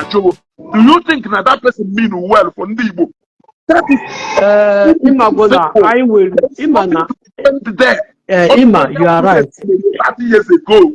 na-ajụ, do you think na that person mean well for ndị Igbo? That is Ee, ịmagwo na anyị nwere ịma na there. Ee, ịma, you are right. 30 years ago.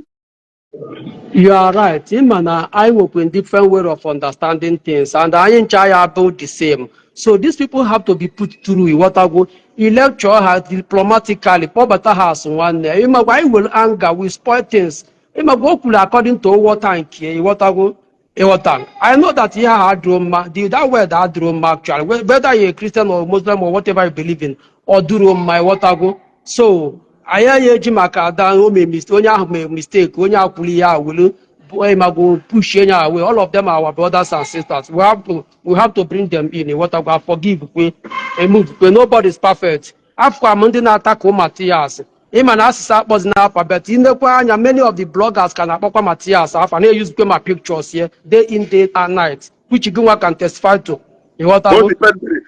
You are right. Ịma na anyị nwekwa different way of understanding things, and anyị ncha ya bụ the same. So these people have to be put through, ịghọtago, i lecture ha diplomatically, kpọbata ha asụ nwanne. Ịmakwa anyị nwere anger, we spoil things. Ịmakwa o kwuru according to nghọta nke, ịghọtago, ịghọta. I know that ihe ahụ adịrọ mma, the that word adịrọ mma actually, whether you're a Christian or Muslim or whatever you believe in, ọ dịrọ mma, ịghọtago. So anyị agaghị eji maka ada o mee mistake, onye ahụ mee mistake, onye ahụ kwuru ihe ahụ were ịmago push onye ahụ away. All of them are our brothers and sisters. We have to bring them in, ịghọtago, forgive kwe, emove kwe. Nobody is perfect. Afọ m ndị na-ata ka Matias, ịma na asụsụ akpọzi n'afa, but inekwa anya, many of the bloggers ka na-akpọkwa Matias afa, na-eyuzukwe ma pictures here day in, day and night, which gị nwa can testify to, ịghọtago. O dependere.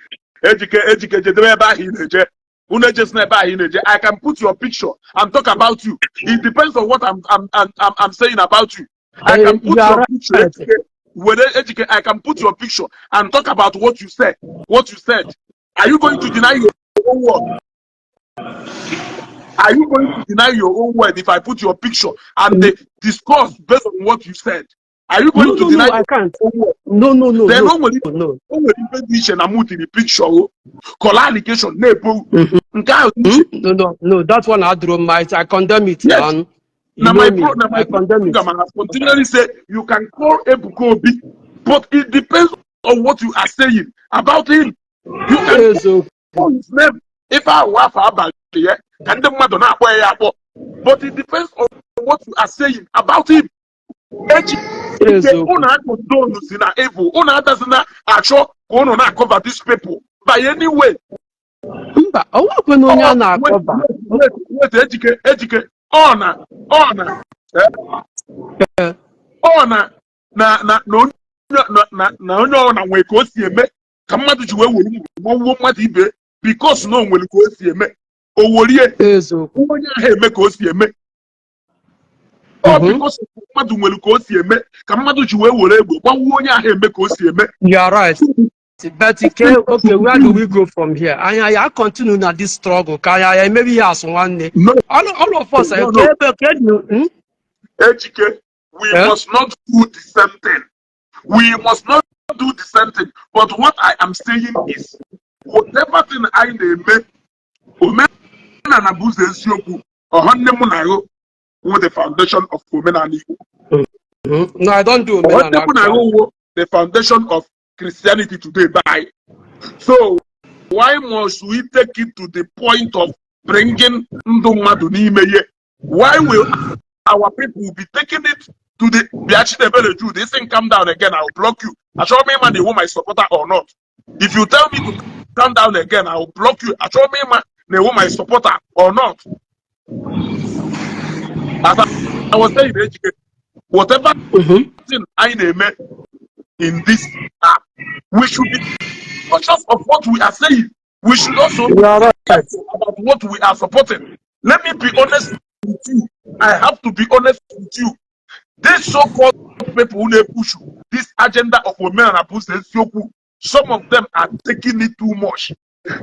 Ejike, Ejike, jedebe ebe ahụ ị na-eje. Unu ejesi ebe ahụ ị na-eje. I can put your picture and talk about you. It depends on what I'm saying about you. I can put You are your picture. right. Ejike, were Ejike, I can put your picture and talk about what you said. What you said. Are you going to deny your own word? Are you going to deny your own word if I put your picture and they discuss based on what you said? Are you going No, to no, deny no, I your can't. own word? No. Then No. o nwere No. o nwere ife dị iche na mụ tiri picture o kọla allegation na-ebo nke ahụ dị iche. No, that one adịrọ mma. I condemn it, Yes. man. You Na know my me. pro na my I condemn it. program, I have continually said you can call Ebuka Obi, but it depends on what you are saying about him. You can Eziokwu. call his name, ife ahụ afọ abalị ya ka ndị mmadụ na-akpọ ya akpọ, but it depends on what you are saying about him. Echi Eziokwu. Unu akondonu si na evil, unu adazina achọ ka unu na-acover these people by any way. Mba, o nwekwe na onye a na-acover. Wait, wait, Ejike, Ejike, ọ na eh, ọ na na na na onye na na na onye ọ na nwee ka o si eme ka mmadụ ji wee were gbawuo mmadụ ibe because na o nwere ka o si eme, o werie Eziokwu. onye ahụ eme ka o si eme ọ because mmadụ nwere ka o si eme ka mmadụ ji wee were egbe gbawuo onye ahụ eme ka o si eme. You are right. But okay, where do we go from here? Anyị ya continue na this struggle ka anyị ya emebi ihe asụ nwanne. No. All of us, No. ebe ke dị? Ejike, we Eh? Must not do the same thing. We must not do the same thing. But what I am saying is, whatever thing I na-eme, omenala bụ ụzọ eziokwu, ọha nne mụ na ahụ wụ the foundation of omenala Igbo. No, I don't do Ọha nne omenala mụ na actually. Ahụ wụ the foundation of Christianity today by. So, why must we take it to the point of bringing ndụ mmadụ n'ime ihe? Why will our people be taking it to the Bịa Chidebere Jude, this thing, calm down again, I will block you. Achọrọ m ịma na iwu my supporter or not. If you tell me to calm down again, I will block you. Achọrọ m ịma na iwu my supporter or not. As I was saying, Ejike, whatever thing anyị na-eme in this app, we should be conscious of what we are saying. We should also You are right. careful about what we are supporting. Let me be honest with you. I have to be honest with you. These so-called people who push this agenda of omenala bụ eziokwu, some of them are taking it too much.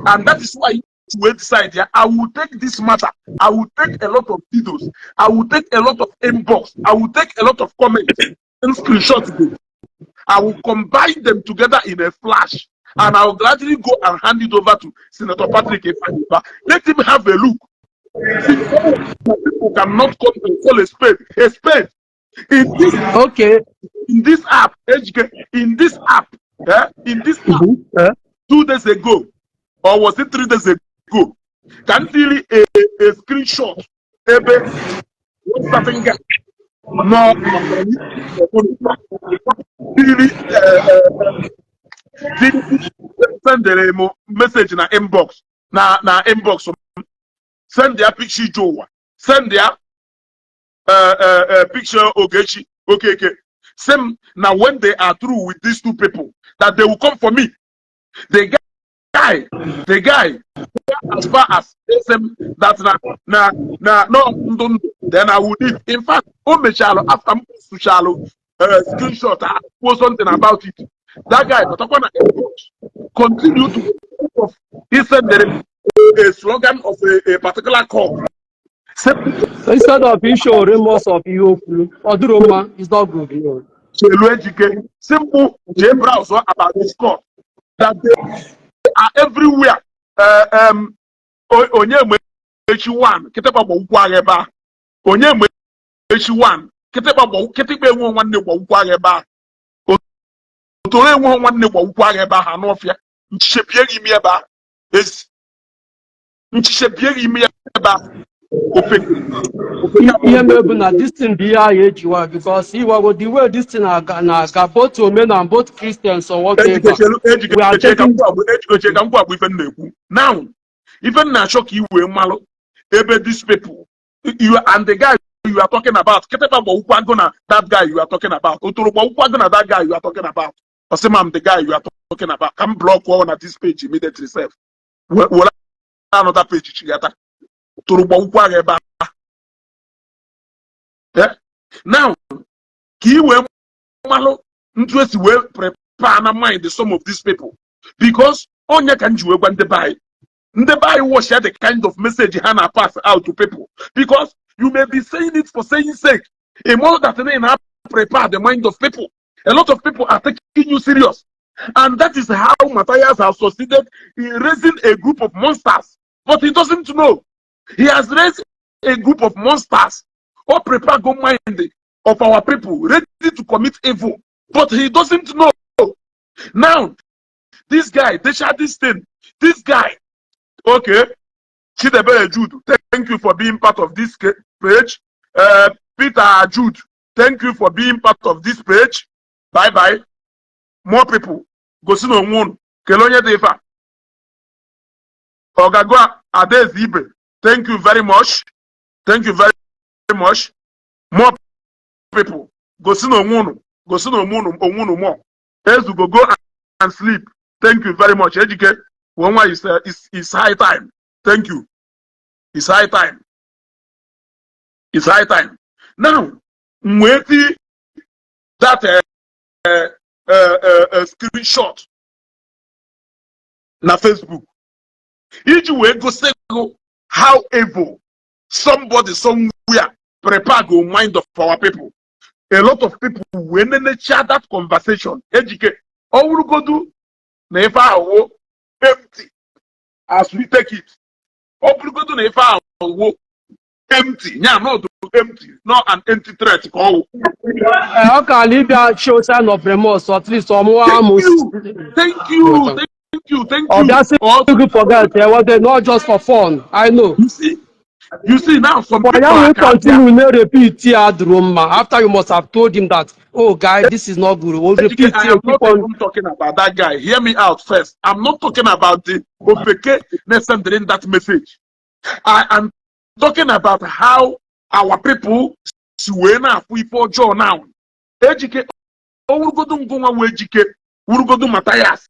And that is why we decide, yeah, I will take this matter. I will take a lot of videos. I will take a lot of inbox. I will take a lot of comments and screenshot them. I will combine them together in a flash. And I will gladly go and hand it over to Senator Patrick Ifeanyi. Let him have a look. See, some of the people cannot come and call a spade a spade. In this in this app, HK, in this app, eh, in this app, Eh? 2 days ago, or was it 3 days ago, can see a screenshot ebe one certain guy no tiri sendere m message na inbox, na inbox m, send ya picture ije ụwa, send ya picture Ogechi Okeke, sị m na when they are through with these two people, that they will come for me. The guy, as far as sị m that na no ndụ ndụ, then I will leave. In fact, o mechalụ after m sụchalụ. Screenshot a, kwuo something about it. That guy batakwa na airport, continue to of he sendere a slogan of a particular call. Instead of show remorse of ihe okwu, ọ dịrọ mma, it's not good. Chelu, Ejike, simple jee browse about this call that they are everywhere. Onye echi one kịtịkpa gbawukwu agha ebe a, onye mgbe echi one kịtịkpa gbawu, kịtịkpa enwe nwanne gbawukwu agha ebe a, otoro enweghị nwanne gbawukwu agha ebe ahụ, anụ ọfịa nchichepie gị imi ebe ahụ, ezi nchichepie gị imi ebe ahụ, ofeke. Ihe mere bụ na this thing bụ ihe ahụ ejiwa because iwago the way this thing na-aga na-aga, both omenala, both Christians or whatever, we are taking. Ejikoche ka ngwa bụ ife m na-ekwu now. Ife m na-achọ ka i wee malụ ebe these people, you and the guy you are talking about, kịtịkpa gbawukwu agụ na that guy you are talking about, otoro gbawukwu agụ na that guy you are talking about. Ọsị ma m the guy you are talking about, ka m block na this page immediately sef, were another page chigata toro gbawukwu agha ebe a. Now ka i wee malụ ntu esi wee prepare na mind some of these people, because onye ka m ji wee gwa ndị be anyị, ndị be anyị, watch the kind of message ha na pass out to people, because you may be saying it for saying sake, a more that na prepare the mind of people. A lot of people are taking you serious, and that is how Matthias has succeeded in raising a group of monsters. But he doesn't know he has raised a group of monsters or prepare go mind of our people ready to commit evil, but he doesn't know. Now this guy they share this thing, this guy. Okay, Chidebere Jude, thank you for being part of this page. Peter Jude, thank you for being part of this page. Bye bye. More people, gosi na onwe unu. Kelee onye dị ife a. Ọgago Adaeze Ibe, thank you very much. Thank you very much. More people, gosi na onwe unu, gosi na onwe unu, onwe unu more. Ezugo, go and sleep. Thank you very much. Ejike, nwa is high time. Thank you. It's high time. It's high time. Now, m wee ti that screenshot na Facebook iji wee gosi gị how evil somebody somewhere prepare go mind of our people. A lot of people wee nenecha that conversation. Ejike, ọ wụrụgodu na ife ahụ empty, as we take it, ọ bụrụgodu na ife ahụ wụ empty, ya not empty, not an empty threat ka ọ wụ. Ọ ka ala ịbịa show sign of remorse, at least ọmụwa amụ. Thank you, thank you, thank Ọ you. bịa sị gị forget, what, not just for fun, I know. You see now some For people ya will are continue na repeat ya dụrụ mma after you must have told him that, "Oh guy, this is not good." We'll repeat I ya, am keep not on. even talking about that guy. Hear me out first. I'm not talking about the Ofeke sending that message. I am talking about how our people si wee na-afụ ife ọjọọ now. Ejike, owurugodu ngụnwa wee Ejike, wurugodu Matthias,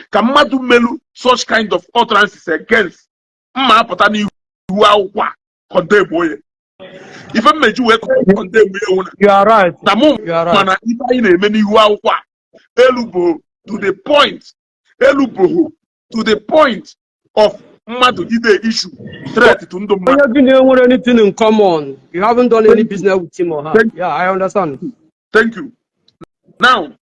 ka mmadụ melu such kind of utterances against mma apụta n'ihu akwụkwọ a condemn onye. Ife mmeji wee condemn ya ewu na You are right. na mụ You are right. mana ife anyị na-eme n'ihu akwụkwọ a elu to the point, elu bụ to the point of mmadụ ide issue threat to ndụ mmadụ. Onye gị na-enwere anything in common, you haven't done any business with him or her. Thank Yeah, I understand. Thank you. Now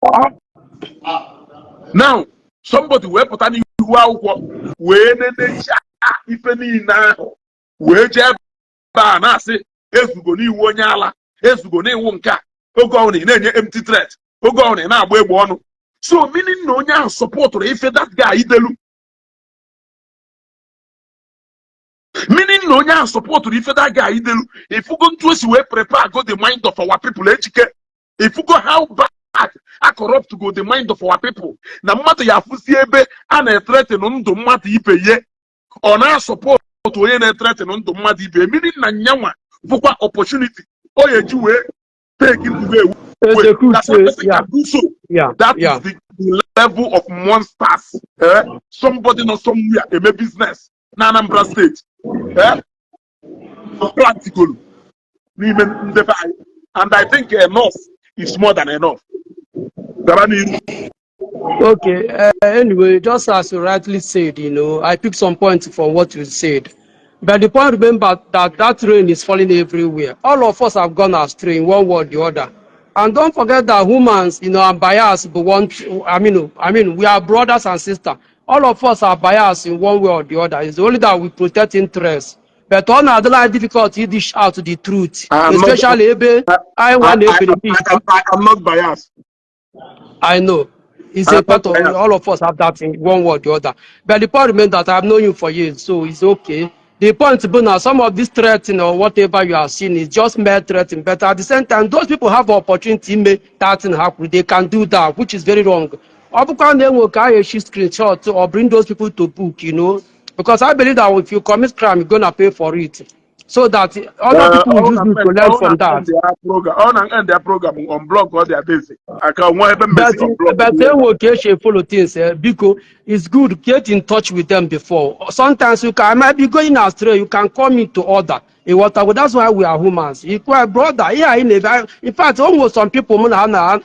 somebody wee pụta n'ihu akwụkwọ wee nenecha ife niile ahụ wee jee ebe a na-asị ezugo n'iwu onye ala, ezugo n'iwu nke a, oge ọbụla ị na-enye empty threat, oge ọbụla ị na-agba egbe ọnụ. So meaning na onye ahụ supportụrụ ife that guy idelu, meaning na onye ahụ supportụrụ ife that guy idelu. Ifugo ntu esi wee prepare go the mind of our people. Ejike, ifugo how bad a corrupt go the mind of our people, na mmadụ ya afụsi ebe a na-ethreaten ndụ mmadụ ibe ye, ọ na-asupport onye na-ethreaten ndụ mmadụ ibe, meaning na nyanwa bụkwa opportunity o ya eji wee take ndụ ewu. Execute. That one person can do so. That is the level of monsters. Eh? Somebody not somewhere eme business na Anambra State. Eh? Practical n'ime ndebe anyị. And I think enough is more than enough. Gaba n'iru. Okay. Anyway, just as you rightly said, I picked some points from what you said. But the point, remember that that rain is falling everywhere. All of us have gone astray in one way or the other. And don't forget that humans, are biased, but one, I mean, we are brothers and sisters. All of us are biased in one way or the other. It's only that we protect interests. But ọ na-adịla difficult to dish out the truth, I am not, especially ebe I want to benefit. I am not biased. I know. It's I a am not part of biased. All of us have that in one way or the other. But the point remains that I've known you for years, so it's okay. The point is now some of this threatening or whatever you are seeing is just mere threatening. But at the same time, those people have opportunity to make that thing happen. They can do that, which is very wrong. Ọ bụkwa na enwe ka a ga-eshi screenshot or bring those people to book, because I believe that if you commit crime, you're gonna pay for it. So that other people will Ọ use na you to learn ọ from na that. End their program, ọ na end their program, unblock all their basic. Aka nwa ebe But mmesi unblock. But enwe ka esi follow things, eh, biko, it's good get in touch with them before. Sometimes you can I might be going astray, you can call me to order. Ịghọtago? That's why we are humans. Ikwe brother, ihe anyị na-ebe, in fact, o nwere some people mụ na ha na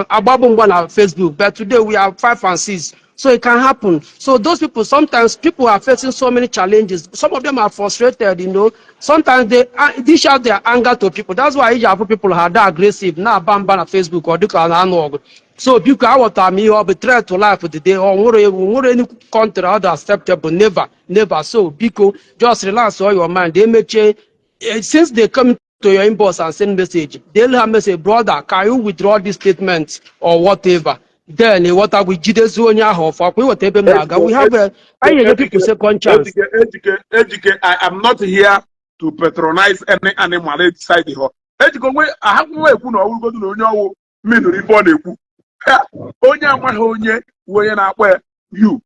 agbabụ mgba na Facebook, but today we are five and six. So it can happen. So those people, sometimes people are facing so many challenges. Some of them are frustrated. Sometimes they dish out their anger to people. That's why iji afụ people ha that aggressive na-aba mba na Facebook or dịka na anụ ọgụ. So biko, aghọtara m ihe ọ bụ threat to life today. Ọ nwere ewu nwere any country ọ dị acceptable. Never, never. So biko, just relax all your mind. Emechie, since they come to your inbox and send message, they'll have message, "Brother, can you withdraw this statement?" or whatever. Then ịghọta we jidezi onye ahụ ọfọ akwa ịghọta ebe m na-aga. We have a anyị enye people second chance. Ejike, Ejike, Ejike, I am not here to patronize any animal inside the hall. Ejike onwe ahapụ ekwu na ọwụrụgodu na onye ọwụ menụrụ ife ọ na-ekwu. Ha, onye amaghị onye wụ onye na-akpọ ya you.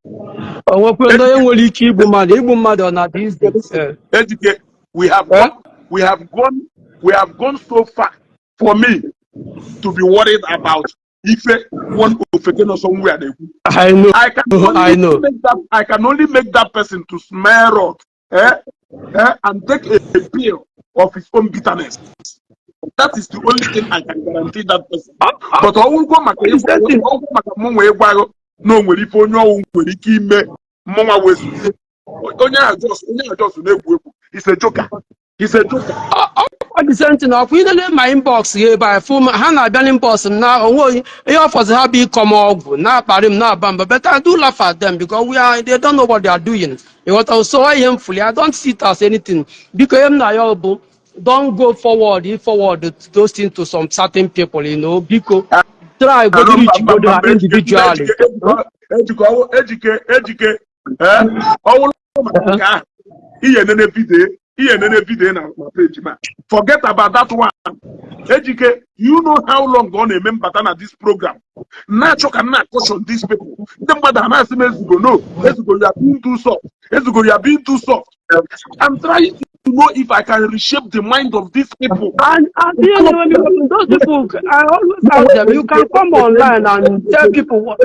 O nwekwe ndị onye nwere ike igbu mmadụ ọ na these days, eh. Ejike, we have Eh? Gone, we have gone, we have gone so far for me to be worried about ife one ofeke nọ somewhere na-ekwu. I know. I can I only know. make that I can only make that person to smell rot, eh? Eh? And take a pill of his own bitterness. That is the only thing I can guarantee that person. But ọwụgwọ maka The same thing. ọgwụ maka mụ nwee gwago na o nwere ife onye ọwụ nwere ike ime mụnwa wezu onye ahụ just na-egwu egwu. He's a joker. He's a joker. Ọ dị same thing. Ọkwa ilele ma inbox ya ebe a fụ ha na-abịa n'inbox m na onwe onye ihe ọ fọzi ha bụ ịkọ m ọgwụ na-akparị m na-aba mba, but I do laugh at them because we are they don't know what they are doing. Ịghọta? So ihe m fuli, I don't see it as anything. Biko, ihe m na ya bụ don't go forward, if forward those things to some certain people. Biko, try go reach go ha individually. Ejike, Ejike, Ejike, ee, ọwụrụ maka nke ahụ, ihe nene video, ihe nene video na page ma forget about that one. Ejike, you know how long ọ na-eme mbata na this program na-achọ ka m na-caution these people. Ndị mmadụ a na-asị m, "Ezugo, no, Ezugo, you are being too soft. Ezugo, you are being too soft." I'm trying to know if I can reshape the mind of these people. And those people, I always ask them, you can come online and tell people what.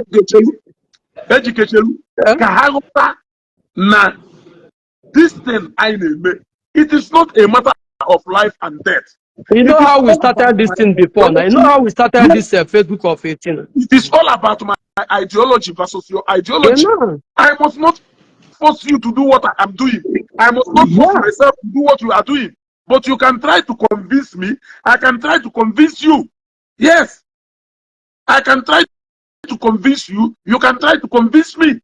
Ejike, chelu. Eh? Ka ha ghọta na this thing anyị na-eme, it is not a matter of life and death. You know It is how we all started about this my thing before now. You know how we started this Facebook of 18. It is all about my ideology versus your ideology. I must not force you to do what I am doing. I must not force myself to do what you are doing. But you can try to convince me. I can try to convince you. Yes. I can try to convince you. You can try to convince me.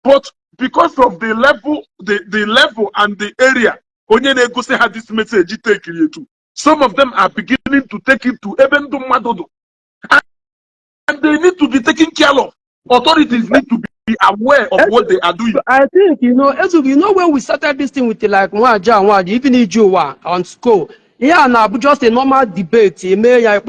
But because of the level, the level and the area, onye na-egosi ha this message take it to. Some of them are beginning to take it to ebe ndụ mmadụ dụ. And they need to be taken care of. Authorities need to be aware of what they are doing. I think, Ezu, when we started this thing with like Nwaja and Nwaja, even Ijuwa on school, yeah, now just a normal debate. Eme ya,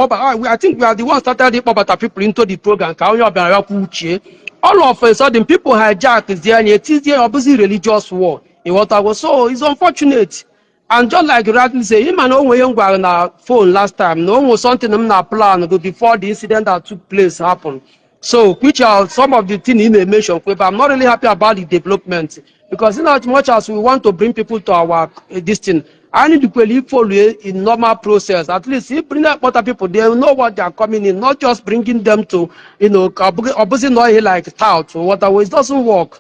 I think we are the ones started ịkpọbata people into the program. Ka onye ọbịara ya kwuo uche. All of a sudden, people hijack there and it is the opposite religious war. Ịghọtago? So it's unfortunate. And just like you rightly say, him and onwe ihe m gwara na phone last time, na onwe something m na plan go before the incident that took place happen. So, which are some of the things he may mention, but I'm not really happy about the development because in as much as we want to bring people to our this thing, Anyị dikwere ifollow in normal process. At least if bring other people, they know what they are coming in, not just bringing them to ka ọ bụzi na ihe like tout or whatever. It doesn't work.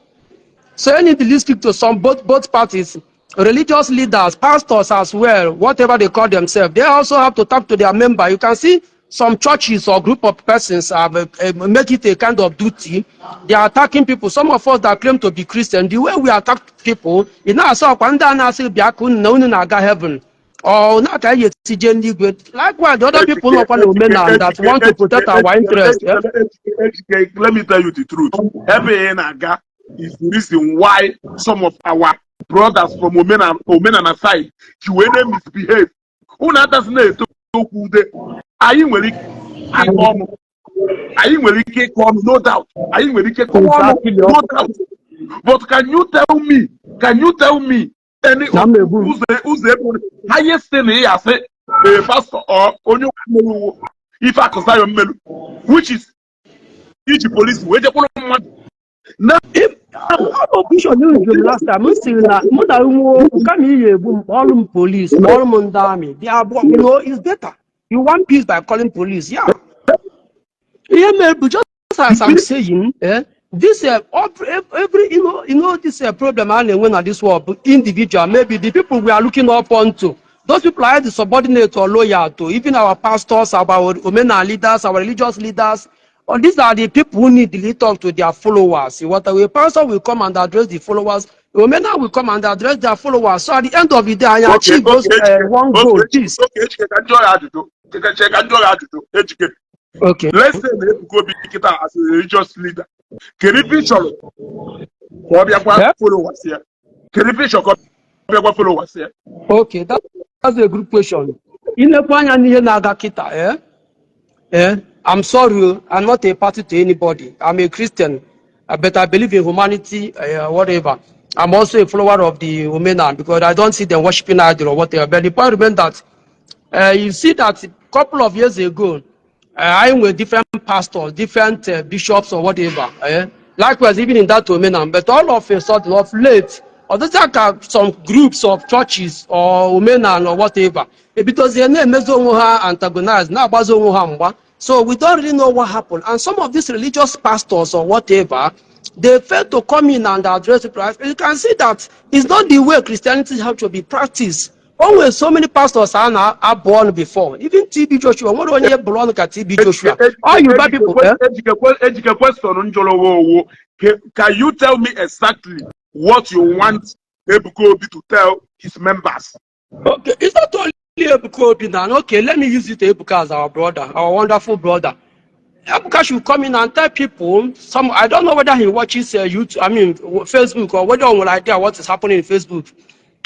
So I need to speak to some both parties, religious leaders, pastors as well, whatever they call themselves. They also have to talk to their member. You can see some churches or group of persons have make it a kind of duty. They are attacking people. Some of us that claim to be Christian, the way we attack people, ị na-asị ọkwa ndị a na-asị bịa ka unu na unu na-aga heaven or na ka anyị esi jee n'igwe. Likewise, the other people nọkwa na omenala that want to protect our interest. Yeah? Ejike, let me tell you the truth. Ebe ị na-aga is the reason why some of our brothers from Omenana side ji wee na-misbehave. Unu adasị na-eto okwu ude. Anyị nwere ike ịkọ ọnụ. Anyị nwere ike ịkọ ọnụ, no doubt. Anyị nwere ike kọwa ọnụ, no doubt. But can you tell me, can you tell me any Na m egbu m. ụzọ ebe highest thing ị asị a pastor or onye ụka mere uwo ife akụ Zion melu, which is iji polisi wee jekwuru mmadụ na Ọ bụ bishọp jụrụ last time, m sịrị na mụ na nwa okwu, kama iyi egbu m, kpọọrọ m police, kpọọrọ m ndị army dị abụọ. It's better you want peace by calling police. Yeah, ihe mere bụ just as I'm saying, this every this problem a na-enwe na this world bụ individual. Maybe the people we are looking up onto, those people are the subordinate or loyal to, even our pastors, our omenala leaders, our religious leaders, or these are the people who need to talk to their followers. What a pastor will come and address the followers, omenala will come and address their followers. So at the end of the day, anyị achieve those one goal, peace. Okay, Ejike, ka njọ ya ajụjụ. Cheke, ka njọ ya ajụjụ, Ejike. Okay. Let's say na Ebuka Obi kịta as a religious leader, kedu ife ị chọrọ ka ọ bịakwa followers ya? Kedu ife ị chọrọ ka ọ bịakwa followers ya? Okay, that's a good question. Inekwa anya n'ihe na-aga kịta, eh? Eh? I'm sorry, oh, I'm not a party to anybody. I'm a Christian, but I believe in humanity, whatever. I'm also a follower of the Omenala because I don't see them worshiping idol or whatever. But the point remains that you see that a couple of years ago, I with different pastors, different bishops or whatever. Eh? Likewise, even in that Omenala, but all of a sudden, of late, ọdịcha ka some groups of churches or omenala or whatever ebidozie na-emezi onwe ha antagonize, na-agbazi onwe ha mgba. So we don't really know what happened, and some of these religious pastors or whatever, they fail to come in and address the problem. You can see that it's not the way Christianity have to be practiced. O nwere so many pastors a na-abụ ọnụ before, even TB Joshua. Nwere onye bụrụ ọnụ ka TB Joshua, all Yoruba people, eh? Ejike, question njọrọ owo. Can you tell me exactly what you want Ebuka Obi to tell his members? Okay, it's not only Ebuka Obi now. Okay, let me use it Ebuka as our brother, our wonderful brother. Ebuka should come in and tell people some. I don't know whether he watches YouTube, I mean Facebook, or whether on idea what is happening in Facebook.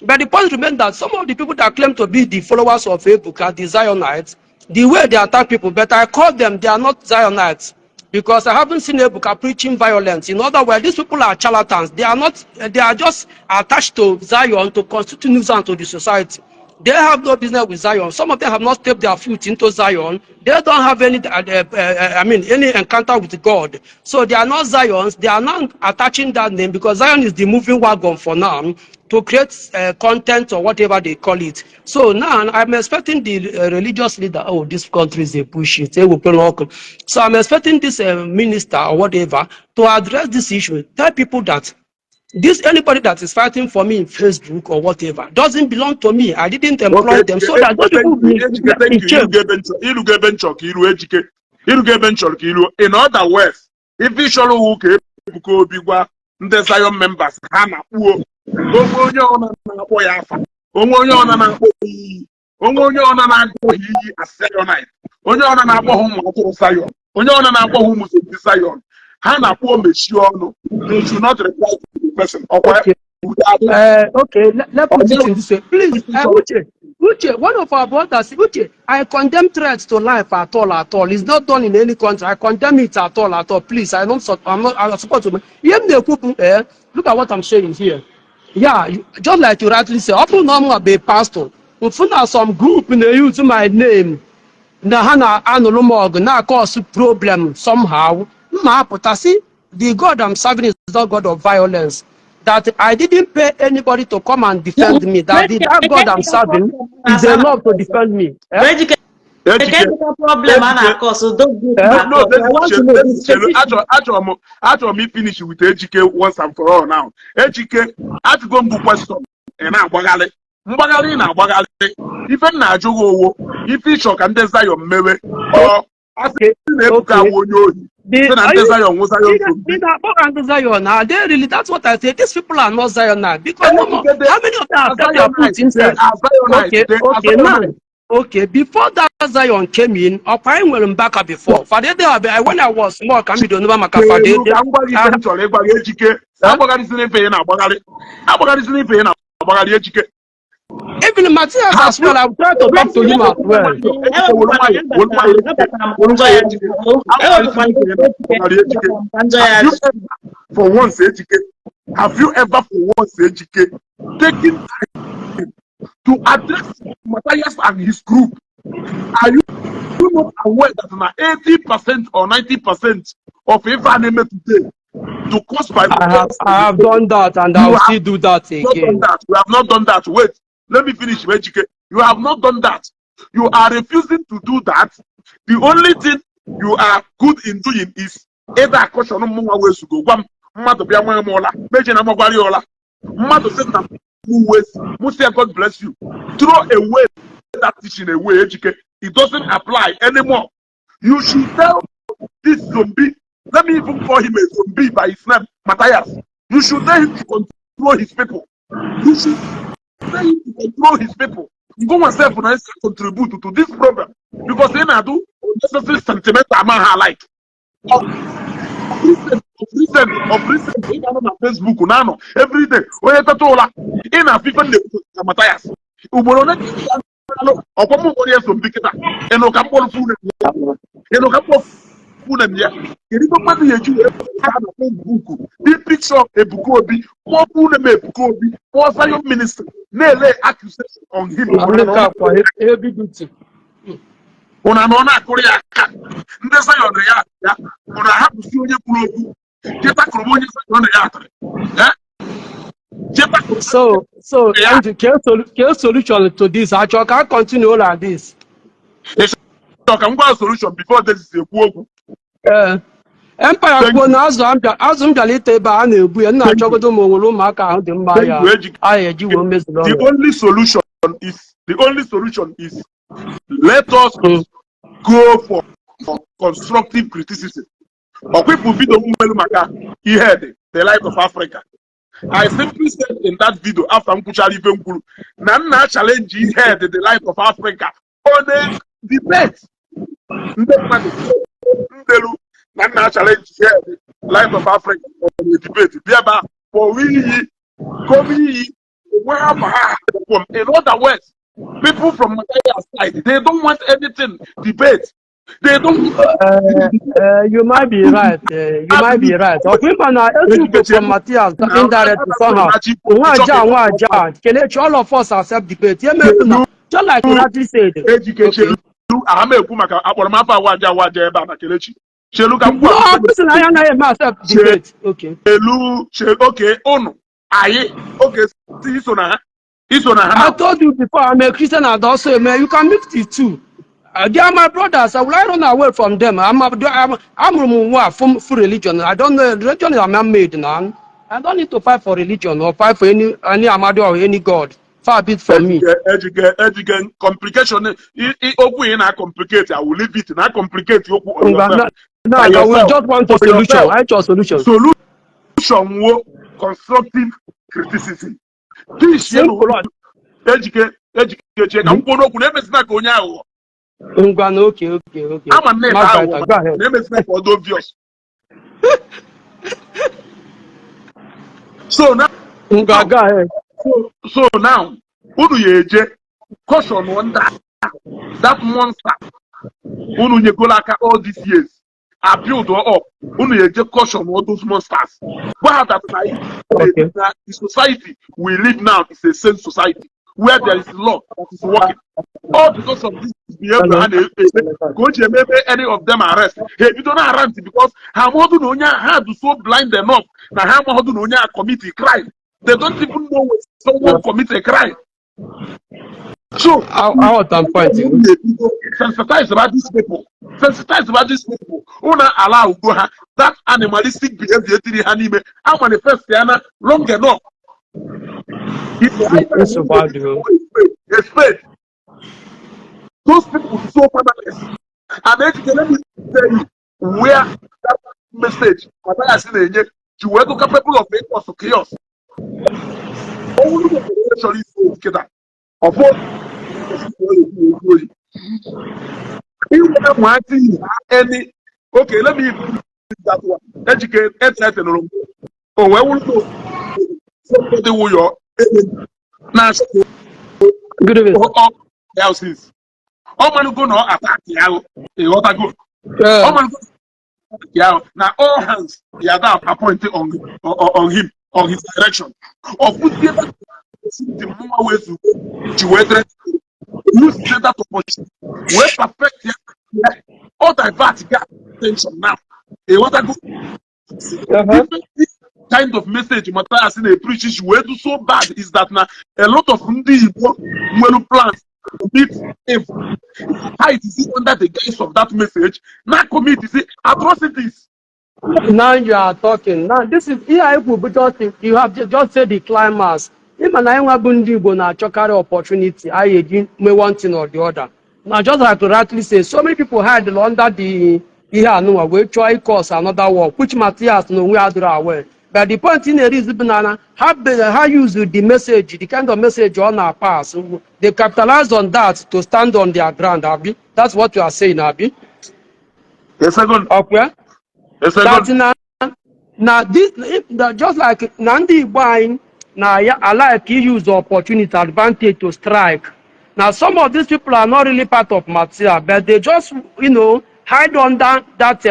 But the point remains that some of the people that claim to be the followers of Ebuka, the Zionites, the way they attack people, but I call them, they are not Zionites because I haven't seen Ebuka preaching violence. In other words, these people are charlatans. They are not, they are just attached to Zion to constitute nuisance to the society. They have no business with Zion. Some of them have not stepped their foot into Zion. They don't have any, I mean, any encounter with God. So they are not Zions. They are not attaching that name because Zion is the moving wagon for now to create content or whatever they call it. So now I'm expecting the religious leader. Oh, this country is a bullshit. They will put So I'm expecting this minister or whatever to address this issue. Tell people that this anybody that is fighting for me in Facebook or whatever doesn't belong to me. I didn't employ them, so that those people will be Ejike, thank in you. check. Irugo ebe nchọ ka iru, Ejike. Irugo ebe nchọrọ ka iruo. In other words, ife ịchọrọ uwu ka Ebuka Obi gwa ndị Zion members ha na-akpuo onwe onye ọna na-akpọ ya afa, onwe onye ọna na-akpọ ya iyi, onwe onye ọna na-agụ ha iyi as Zionite, onye ọna na-akpọ ha ụmụ atụrụ Zion, onye ọna na-akpọ ha ụmụ ndị Zion, ha na-akpọ mechie ọnụ. They should not reply to the person. Ọkwa Okay. Okay, let's put it in this way. Please, Uche, Uche, one of our brothers, Uche, I condemn threats to life at all, at all. It's not done in any country. I condemn it at all, at all. Please, I don't, I'm not, I support to. Look at what I'm saying here. Yeah, just like you rightly say, ọ bụrụ na ọ be pastor, mfu na some group na-use my name na ha na-anụrụ m ọgụ na-cause problem somehow, mma apụta sị the God I'm serving is not God of violence. That I didn't pay anybody to come and defend me. That that God I'm serving is enough to defend me. Eh? Ejike. Problem a na-akọ, those group Eh? No, na-akọ. I want to know the specific. Achọrọ m ifinish with Ejike once and for all now. Ejike, ajụgo m bụ question, ị na-agbagharị mgbagharị, ị na-agbagharị. Ife m na-ajụ gị owo ife ịchọ ka ndị Zion mewe ọ asị na Ebuka awụ onye ohi sị na ndị Zion nwụ Zion zombie. The Zion, are they really? That's what I say. These people are not Zion now because no more. How many of them have set their foot inside? Okay, okay, now, okay. Before that Zion came in, ọkwa anyị nwere Mbaka before. Fadede, when I was small, ka m bido nụba maka Fadede. Ka m gwa gị ife m chọrọ ịgwa gị, Ejike. Agbagharịsịna ife ị na-agbagharị, agbagharịsịna ife ị na-agbagharị, Ejike. Even Matthias as well, I will try to talk to him as well. Ejike, were nwayọ, were nwayọ, Ejike, were nwayọ, Ejike. Agbagharịsịna ife ị na-agbagharị, Ejike. Have you ever for once, Ejike, have you ever for once, Ejike, taken time to address Matthias and his group? Are you not aware that na 80% or 90% of ife a na-eme today to cause by I have done that and I You will have still do that not done again. that. You have not done that. Wait, let me finish, Ejike. You have not done that. You are refusing to do that. The only thing you are good in doing is either caution mụnwa wezugo gwa m mmadụ bịa nwee m ụla meje na magwara ya ụla mmadụ sị na mụ wezi mụ sị ya, "God bless you." Throw away that teaching away, Ejike. It doesn't apply anymore. You should tell this zombie, let me even call him a zombie by his name, Matthias. You should tell him to control his people. You should tell him to control his people. Go myself na contribute to this problem because ị na-adụ unnecessary sentimental ama ha like of recent ị ga-anọ na Facebook na-anọ everyday onye teta ụla ị na-afụ ife na-ekwu na Matthias ugboro ole ka ị ga-anụ ọkwa m nwere zombie kịta ịnụ ka mkpọrọ funu ya, ịnụ ka mkpọrọ funu ya. Kedu ife mmadụ ga-eji wee pụta na Facebook dị picture Ebuka Obi kpọọ funu m Ebuka Obi kpọọ Zion Ministry na-ele accusation on him? America kwa heavy duty. Ụna na ọ na-akụrụ ya aka ndị Zion ya ya ụna ahapụsi onye kwuru okwu chetakụrụ m onye Zion ya atịrị. Eh? Chetakụrụ So, ya. Andrew, ke solution to this? Achọ ka continue like this? Chọ ka m gwa solution before Davis ekwu okwu. Ee. Empire Thank kwuo na azụ azụ m bịara ite ebe a na-ebu ya nna achọgodo ma o nwere ụmụaka ahụ dị mma Thank ya you, Ejike. a eji wee mezuru The ọrụ. only solution is let us go for constructive criticism. Ọkwịpụ video m nwere maka ihe dị the Light of Africa. I simply said in that video after m kwuchara ife m kwuru na m na challenge ihe dị the Light of Africa on a debate. Ndị mmadụ ndelu na nna challenge ihe dị Light of Africa on a debate bịa ebe a kpọwa iyi kọwa iyi onwe ha ma ha akwụkwọ m. In other words, people from Matthias side, they don't want anything debate. They don't You might be right. You might be right. Ọkwa ịma na Ezugo from Matthias indirectly somehow. Nwaja nwaja Kelechi, all of us accept debate. Ihe mere na just like you rightly said. Ejike. Okay. Chelu aha m ekwu maka akpọrọ m afọ awaja awaja ebe a na Kelechi. Chelu ka m gwa. No, listen, anyị anaghị eme accept debate. Okay. Chelu chelu oke ụnụ anyị oke si iso na ha iso na ha I na told you before, I'm a Christian and also a man. You can mix the two. They are my brothers. I will I run away from them? I'm from full religion. I don't know. Religion is a man-made now. I don't need to fight for religion or fight for any Amadu or any God. Far be it from me. Ejike, Ejike, Ejike, complication okwu ị na-complicate, I will leave it na complicate okwu on Ngwa, yourself. No, By no, we yourself. just want a For solution. yourself. I just solution. Solution wo constructive criticism. This Simple. Ejike, Ejike, chee ka m kwuo n'okwu na-emezina ka onye aghụghọ. Ngwa, no, okay. Ama m na ịta Mark aghụghọ Vital, go ahead. na-emezina ka ọ dị obvious. So now Ngwa, go ahead. So now unu ya eje caution ndị that monster unu nyegolo aka all these years a build up. Unu ya eje caution all those monsters, gwa ha that na na the society we live now is a sane society where there is law that is working. All because of this behavior ha na-eme ka o ji eme ebe any of them arrest, ha ebido na arant because ha amaghọdụ na onye a, ha dị so blind enough na ha amaghọdụ na onye a commit a crime. They don't even know when someone commit a crime. So Aghọta m point gị. Sensitize about these people, sensitize about these people. Una allow ugo ha that animalistic behavior etiri ha n'ime a manifest ya na long enough. Nsogbu adịghị. A spade. Those people so fatherless. And then let me tell you where that message Matthias na-enye ji wee dị capable of cause chaos. Ọ bụrụ na onye chọrọ isi oyi kịta, ọfọ oyi inwe nwatị any. Okay, let me even use that one. Ejike ethreatenụrụ m, o wee wụrụ na somebody wụ your enemy na-achọ Good evening. Ọ else ọ malụgo na ọ attack ya, ịghọtago? Ọ malụgo ya na all hands ya da appoint on him, on his direction. Ọfụzie ebe mụnwa wee zugo ji wee threat, use that opportunity wee perfect ya, ọ divert ga attention now, ịghọtago? This kind of message Matthias na-preach ji wee do so bad is that na a lot of ndị Igbo nwere plans to commit evil, hide is under the guise of that message, na commit is atrocities. Now you are talking. Now this is ihe anyị kwu bụ just you have just said the climax. Ịma na anyị nwa bụ ndị Igbo na-achọkarị opportunity anyị eji mee one thing or the other. Now, just like to rightly say, so many people hide under the ihe anụnwa wee chọọ ịcause another war, which Matthias na onwe ya dịrị aware. But the point ị na-erizi bụ na ha use the message, the kind of message ọ na-pass, they capitalize on that to stand on their ground, abi? That's what you are saying, abi? A second. Ọkwa? A That second. Na this if, na just like na ndị Igbo anyị na ya alike use opportunity, advantage to strike. Now some of these people are not really part of Matthias, but they just hide under that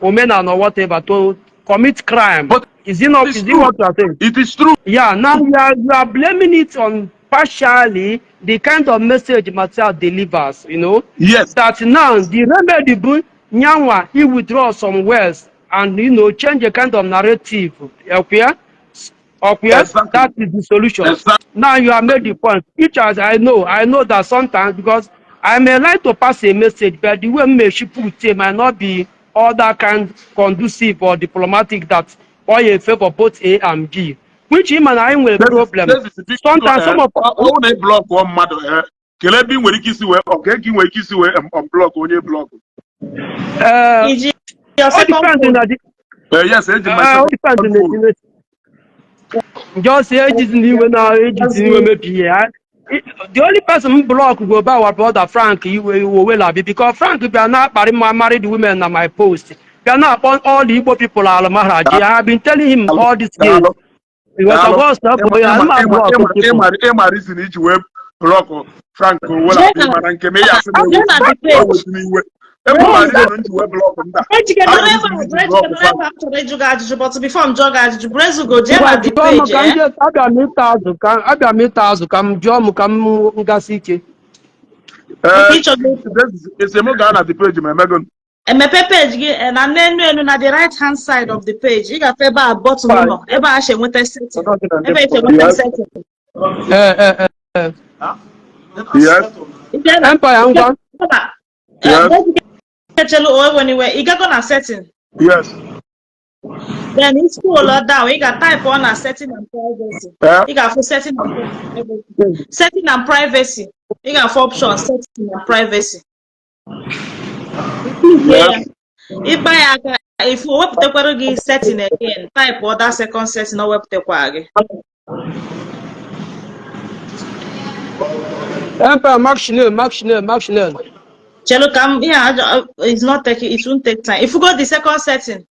omenan or whatever to commit crime. But Is it not? it is Is it true. what you are saying? It is true. Yeah, now you are blaming it on partially the kind of message Matthias delivers. Yes. That now the remedy bụ nyanwa he withdraw some words and change a kind of narrative. Okay? Okay? Exactly. That is the solution. Exactly. Now you have made the point. Each as I know that sometimes because I may like to pass a message, but the way may she put it might not be all that kind conducive or diplomatic that all in favor both A and B. Which him and I will problem. Sometimes some of Ọ bụrụ na ị block mmadụ, kelee ebe ị nwere ike isi wee ọ ka ị nwere ike isi wee unblock onye block. Iji your All second depends phone. na the Yes, eji my all second depends na phone. the just ejizi n'iwe na ejizi iwe mebi ihe. The only person m block go be our brother Frank Iwe Owelabi, because Frank bịa na-akparị ma married women na my post, bịa na-akpọ all the Igbo people alụmaharaji. I have been telling him all these years. Daalụ. He was Daalụ. supposed to bụ ya mma block people. Ịma reason iji wee block Frank Owelabi, Jee na mana nke m ya asị na jee na the page. ewezina iwe. Enwere reason nji wee block ndị a. Ejike nọrọ Reason ebe a, iji Ejike block nọrọ Frank. ebe a, m chọrọ ịjụ gị ajụjụ, but before m jụọ gị ajụjụ, Brezugo, jee Ngwa na the jụọ m page ka m eh? jee, abịa m ịta azụ, ka abịa m ịta azụ, ka m jụọ m ka m gasị ike. Okay, ị chọrọ Esi m gaa na the page ma emego. Emepe page gị na n'enu enu na the right hand side of the page, ị gafe ebe a button nọ, ebe a si enweta setting, ebe esi enweta setting. Ee. Yes. Ị jee na Empire, ngwa. Yes. Echelu o eweniwe, ị gago na setting. Yes. Then ị scroll down, ị ga type on na setting and privacy. Ị ga-afụ setting and privacy, setting and privacy. Ị ga-afụ option setting and privacy. Yes. Ịkpa ya aka ifu o wepụtakwara gị setting again. Type other second setting o wepụtakwa gị. Empire, Mark Chanel, Mark Chanel, Mark Chanel. Chelu ka m ihe a it's not taking, it won't take time. If you go the second setting.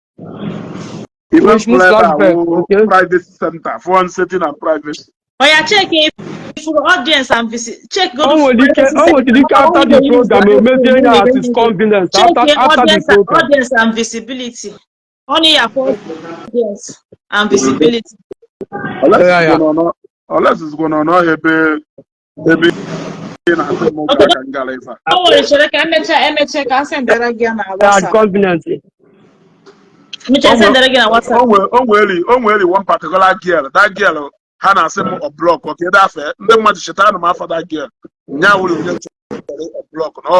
Even Which means ebe a flashback, wụ okay. privacy center, phone setting and privacy. Oya, check if audience and visit, check go. O nwere ike, o nwere ike after the program o mezie ya at his convenience. Check After the audience and program. Audience and visibility. Only ya for audience and visibility. Unless Yeah. it's gonna ebe ebe Ị na-asị m Okay, gaa ka m gara ife a. o nwere, chere ka emechaa ka a sendere gị ya na At WhatsApp. convenient. Emechaa O nwere sendere gị na WhatsApp. O nwere one particular girl, that girl ha na-asị m ọ block, okay, that ndị mmadụ chetanụ m afa that girl nya wụrụ onye m chọrọ ọ block na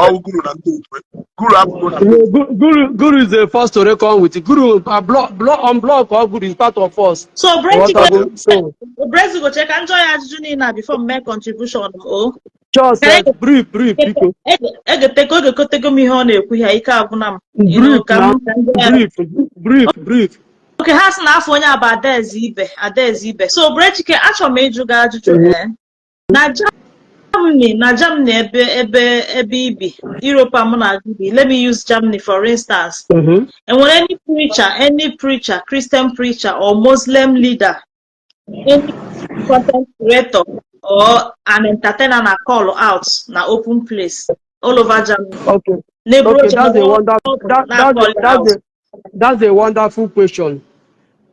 ọ guru na ndị otu guru abụgo na ndị No, otu. Guru is the first to reckon with. Guru, block, unblock or Guru is part of us. So Brexit, Ịghọtago? So, Brexit, check ka njọ ya ajụjụ niile a before m mee contribution o. just Ka brief, brief, biko. Egetego ogekotego m ihe ọ na-ekwu ya, ike agwụna m. Brief Ka na, m ka m jụọ ya. Brief, brief, brief. Okay, ha sị na afọ onye a bụ Adaeze Ibe, Adaeze Ibe. So Brechike, achọrọ m ịjụ gị ajụjụ. Na Germany, ebe ibi, Europe a mụ na gị bi, let me use Germany for instance. Enwere any preacher, Christian preacher or Muslim leader, any content creator or an entertainer na call out na open place all over Germany? Okay. Na-eburu Okay, oche that's a wonderful that, na that's call a, that's out. a that's a wonderful question.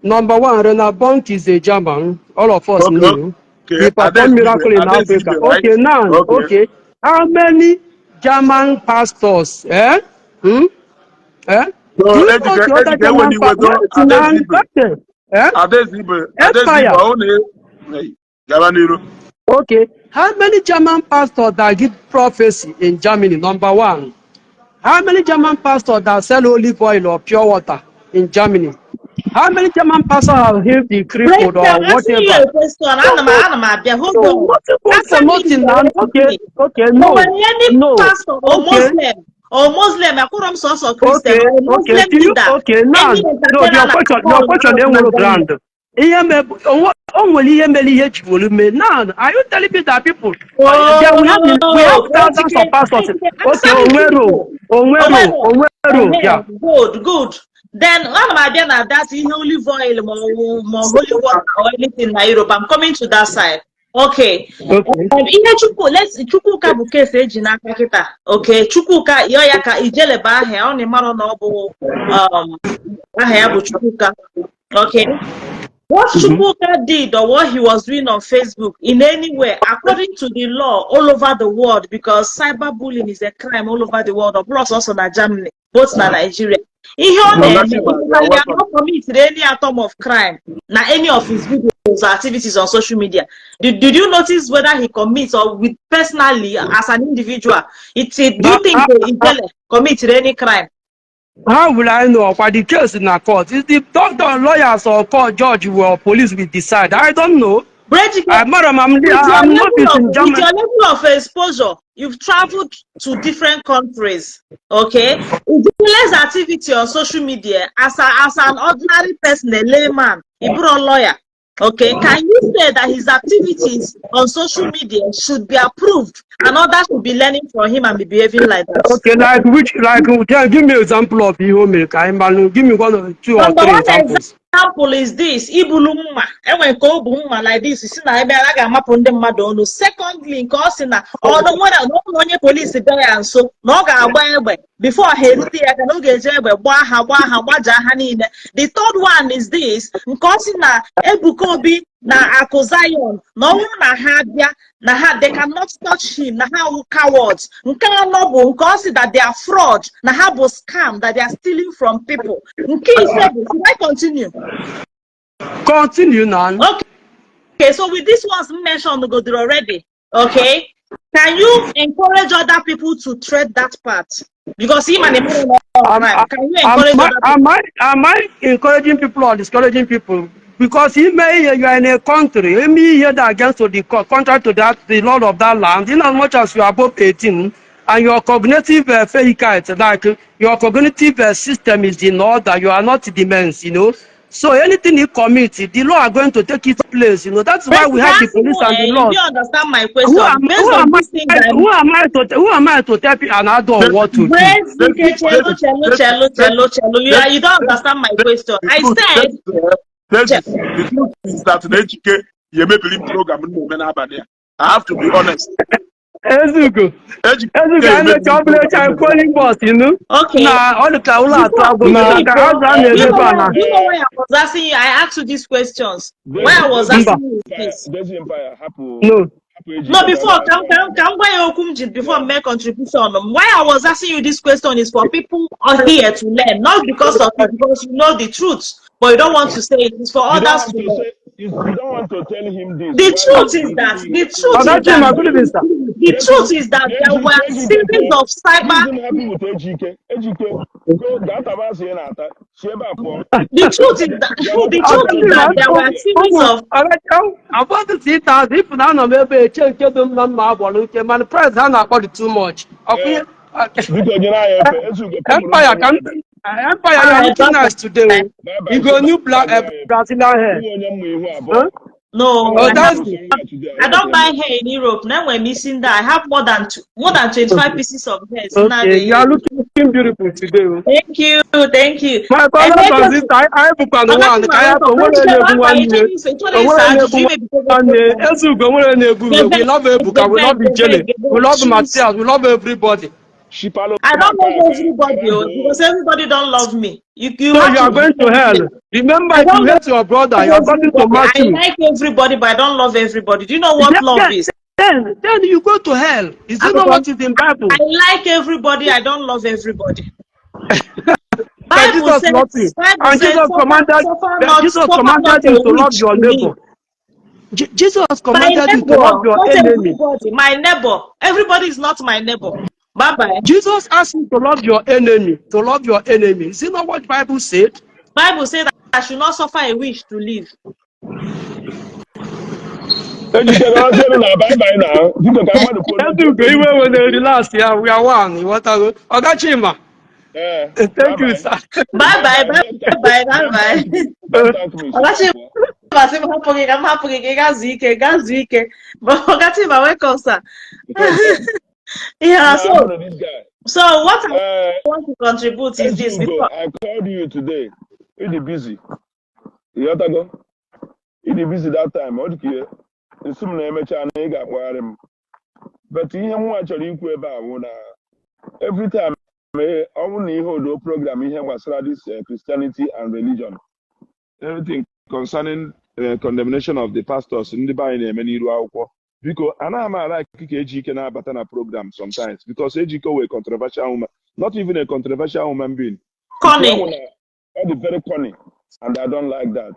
Number one, Reinhard Bonnke is a German. All of us knew. He performed Adaeze miracle Ibe, in Adaeze Africa. Ibe, right? Okay, now, Okay. okay. How many German pastors? Eh? Hmm? Eh? So Do you know Ejike the other Ejike enwe German n'iwe pastors? go Adaeze Ibe. Eh? Adaeze Ibe, Adaeze Ibe Empire. ọ na hey, gaba n'iru. Okay. How many German pastors that give prophecy in Germany? Number one. How many German pastors that sell olive oil or pure water in Germany? How many German pastors have healed the crippled Break or down. Asking you whatever? a question. Ana m abịa. Hold So on. nothing goes Answer for me nothing now. Okay, directly. okay, O no, nwere any no. pastor or Muslim or Muslim, akwụrọ m sọsọ Christian, Okay, or okay. Muslim Do you leader, okay now? any No, entertainer your na question, call your question out na enwere Germany? ground. Ihe me o nwere ihe mere ihe ji were mee. Now, are you telling me that people there we have Oh, thousands Ejike, of pastors? Ejike, Okay, answer me Onwero, simple. Onwero, Onwero. Onwero, yeah. Good, good. Then ana m abịa na that ihe olive oil ma ọ wụ ma ọ holy water or anything na Europe. I'm coming to that side. Okay. Okay. Ihe Chukwu, let's Chukwuka bụ case eji n'aka kịta. Okay, Chukwuka yọọ ya ka ijeleba aha ya, ọ na ịmarọ na ọ bụ aha ya bụ Chukwuka. Okay. What Chukwuka did or what he was doing on Facebook in any way, according to the law all over the world, because cyberbullying is a crime all over the world, or plus also na Germany, both na Nigeria. Ihe ọ No, na-eme, Chima, you are he welcome. not committed any atom of crime na any of his videos or activities on social media. Did you notice whether he commits or with personally as an individual? Do you Now, think Ijele committed any crime? How will I know? But the case in a court is the doctor, lawyers, or court judge or police will decide. I don't know. Brejike, I'm not. I'm, with your I'm not level of in with Germany. your level of exposure, you've traveled to different countries. Okay, Ijele's activity on social media as an ordinary person, a layman, a lawyer. Okay, can you say that his activities on social media should be approved and others should be learning from him and be behaving like that? Okay, like which, like, yeah, give me example of ihe o mere ka anyị malụ. Give me one or two or Number three one examples. Example is this: ibulu mma enwe nke o bu mma like this si na ebe a ga-amapụ ndị mmadụ ọnụ. Secondly, nke ọ sị na ọnụ nwere na ọ na onye polisi bịara ya nso na ọ ga-agba egbe before ha erute ya aka, na ọ ga-eji egbe gbaa ha, gbaa ha, gbajaa ha niile. The third one is this, nke ọ sị na Ebuka Obi na Akụ Zion na ọ bụrụ na ha bịa na ha they cannot touch him, na ha wụ cowards. Nke anọ bụ nke ọ sị that they are fraud, na ha bụ scam, that they are stealing from people. Nke ise bụ, should I continue? Continue now. Okay, so with this ones mentioned godoro already, okay, can you encourage other people to tread that path? Because him and him crime. Can you encourage other people? Am I encouraging people or discouraging people? Because he may you are in a country, he may hear that against to the contrary to that the law of that land. In as much as you are above 18 and your cognitive faculty, like your cognitive system is in order, you are not dementia. So anything you commit, the law are going to take its place. That's why we have the police and the If laws. you understand my Who question, am, based who on am these things I, I'm who am I to tell people an adult what to do? Praise Chelo, chelo, chelo, chelo, chelo. You don't understand my question. The I truth, said, the truth is that na Ejike ya emebiri program m na-eme n'abalị a. I have to be honest. Ezugo. Ejike Ezugo ya anyị emebiri mechaa ọbụla echi anyị program m kwuo n'Igbo inu. Okay. Na ọ dị ka ụlọ atụ agwụ maka azụ a Do na-ere you ebe know a why, na do you know why I was asking you? I asked you these questions. Why I was Mba. asking you this? Dezi Empire, hapụ No. Hapụ Ejike No, ka ọ before gaa. Ka m gwa ya okwu m ji before m mee contribution m. Why I was asking you this question is for people here to learn, not because of you, because you know the truth, but you don't want to say it. It's for You don't others want to to learn. say you don't want to tell him this. The Why truth you is that the truth is Oga that Chima, good evening, sir. the truth is that there were series of cyber He's happy with Ejike. Ejike, go gaa taba azụ ị na-ata. Si ebe a pụọ. The truth is that there were series of Abọdụ 3,000 if na anọ m ebe eche nke dị m na mma agbọrọ nke, mana price ha na-akpọ dị too much. Ọkwa ihe Biko nyere anyị efe. Ezugo. Empire ka m Empire, you are looking nice today o. Bye bye. You go new black Brazilian hair. Ụmụ onye mma ihu abụọ. Huh? No, Oh, I that's I don't buy hair in Europe. Now we're missing that. I have more than 25 pieces of hair. So now Okay, you are looking beautiful today o. Thank you, thank you. My brother and sister, anyị bụkwa na one ka anyị hapụ onwere na-egbu nwanne. Onwere na-egbu nwanne. Ezugo, onwere na-egbu m. We love Ebuka, we love Ijele, we love Matthias, we love everybody. Shipalo. I don't love everybody, oh, because everybody don't love me. You So have you are going to hell. Remember, I if you don't hate your brother, you are going to everybody. I Matthew. like everybody, but I don't love everybody. Do you know what love is? Then you go to hell. Is it not what is in Bible? I like everybody. I don't love everybody. That Bible Jesus says, loved you. Bible And says, Jesus commanded, suffer that not, Jesus suffer commanded not you a to love witch your to live. neighbor. Jesus My commanded you to neighbor, love your not enemy. everybody. My neighbor. Everybody is not my neighbor. Bye bye. Jesus asked you to love your enemy, to love your enemy. Is it not what Bible said? Bible said that I should not suffer a witch to live. Ejike gawazie na bye bye na. Biko ka mmadụ kwuo. Ezugo, iwe we na relax ya, we are one. What are Oga Chima? Eh, Thank you, bye-bye. sir. Bye bye, bye bye, bye bye. Don't thank me. Oga Chima sị m hapụ gị ka m hapụ gị ka ị gaa zuo ike, gaa zuo ike. But Oga Chima, welcome, sir. Yeah, Nah, so I'm this guy. so what I want to contribute is this Ezugo, before I called you today. You dị busy. You ghọtago? Ị dị busy that time. Ọ dị ka ihe nsị m na-emecha na ị ga-akpọgharị m. But ihe nwa chọrọ ikwu ebe a bụ na every time ọ bụrụ na ihe odo program ihe gbasara this Christianity and religion, everything concerning condemnation of the pastors ndị be anyị na-eme n'iru akwụkwọ, biko anaghị m ala ka Ejike na-abata na program sometimes, because Ejike wee controversial woman, not even a controversial human being. Cunning. Ọ dị very cunning and I don't like that.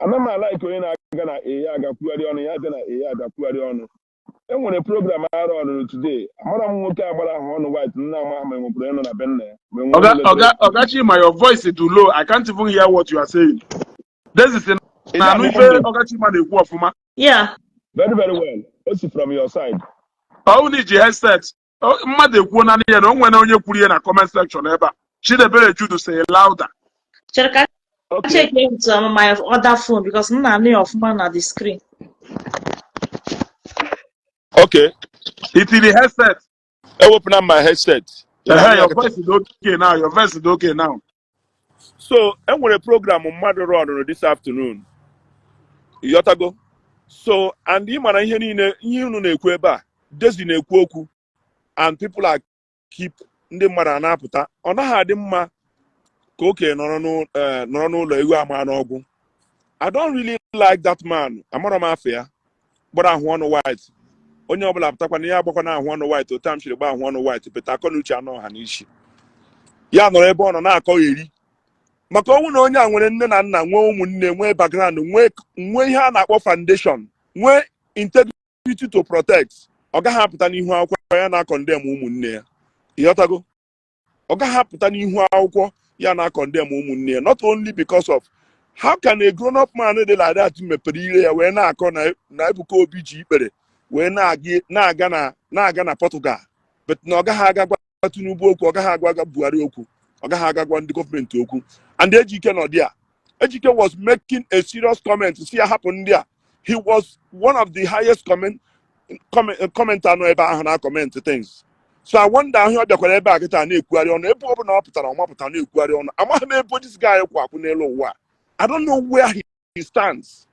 Anaghị m a-like onye na-aga na eya aga kwugharị ọnụ ya, abịa na eya abịa kwugharị ọnụ. E nwere program arụ ọrụrụ today, amara m nwoke agbara ahụ ọnụ white nna ama ma enwekwara ịnọ na be nna ya ma enwere Oga, onye Oga, letere. Oga Chima, your voice is too low. I can't even hear what you are saying. This is Ị na anụ na-anụ ife m? Oga Chima na-ekwu ọfụma. Yeah. Very very well. O si from your side. Ọ na iji headset. Mmadụ ekwuo na ihe na o nwere onye kwuru ihe na comment section ebe a. Chidebere Judu say louder. Chere ka Okay. check it on my other phone because m na-anụ ya ọfụma na the screen. Okay. Itiri headset. Ewepụna m my headset. Ị na-anụ Ehe, ya your kịta? voice is okay now. Your voice is okay now. So enwere program mmadụ rọnụrụ this afternoon, ịghọtago? So and ị mara ihe niile ihe unu na-ekwu ebe a, Desi na-ekwu okwu and people are keep ndị mmadụ a na-apụta. Ọ naghị adị mma ka okenye nọrọ n'ụlọ ewu ama n'ọgwụ. I don't really like that man. Amara m afọ ya gbara ahụ ọnụ white. Onye ọbụla pụtakwa na ya agbakwa na ahụ ọnụ white otu m siri gba ahụ ọnụ white peta akọ na uche anụ ọha n'isi ya nọrọ ebe ọ nọ na-akọgheri maka ọnwụ na onye a nwere nne na nna, nwee ụmụnne, nwee background, nwee ihe a na-akpọ foundation, nwee integrity to protect, ọ gaghị apụta n'ihu akwụkwọ ya na-acondemn ụmụnne ya. Ịghọtago? Ọ gaghị apụta n'ihu akwụkwọ ya na-acondemn ụmụnne ya, not only because of how can a grown up man dị like that mepere ire ya wee na-akọ na Ebuka Obi ji ikpere wee na-aga na Portugal, but na ọ gaghị aga gwa Tinubu okwu, ọ gaghị agwa aga Buhari okwu, ọ gaghị aga gwa ndị gọọmenti okwu. And Ejike nọ there. Ejike was making a serious comment si ya hapụ ndị a. He was one of the highest comment anọ ebe ahụ na comment things. So I wonder ahụ ọ bịakwara ebe a kịta na-ekwugharị ọnụ ebe ọ bụla ọ pụtara, ọ mapụta na-ekwugharị ọnụ. Amaghị m ebe this guy kwụ akwụ n'elu ụwa. I don't know where he stands.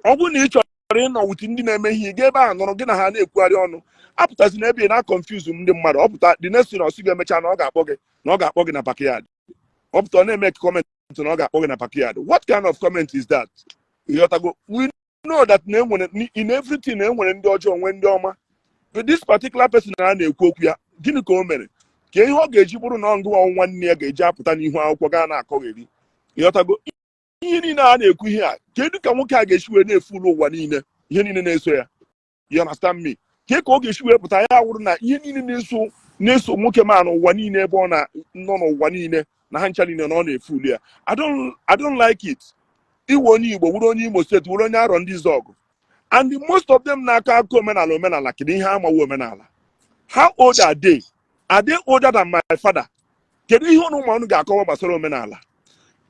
Ọ bụrụ na ị chọrọ ịnọ with ndị na-eme ihe, ị ga ebe ahụ nọrọ gị na ha na-ekwugharị ọnụ. Apụtazi na ebe ị na-confuse ndị mmadụ. Ọ pụta, the next thing ọ sị ga-emecha na ọ ga-akpọ gị na backyard. Ọ pụta, ọ na-eme comment na ọ ga-akpọ gị na backyard. What kind of comment is that? Ịghọtago? We know that na enwere in everything na enwere ndị ọjọọ, nwee ndị ọma, but this particular person a na-ekwu okwu ya, gịnị ka o mere ka ihe ọ ga-eji bụrụ na ọngụ nwanne ya ga-eji apụta n'ihu akwụkwọ gaa na-akọgheri? Ịghọtago? Ihe niile a na-ekwu, ihe a, kedu ka nwoke a ga-esi wee na-efu ụlọ ụwa niile, ihe niile na-eso ya? You understand me? Ka ọ ga-esi wee pụta ya wụrụ na ihe niile na-eso nwoke ma n'ụwa niile, ebe ọ na nọ n'ụwa niile, na ha ncha niile na ọ na-efu ya? I don't like it. Iwe onye Igbo, wụrụ onye Imo Steeti, wụrụ onye Arọ ndị Zọgụ, and most of them na-akọ akụkọ omenala. Omenala, kedu ihe amawo omenala? How old are they? Are they older than my father? Kedu ihe ụnụ ụmụ unu ga-akọwa gbasara omenala?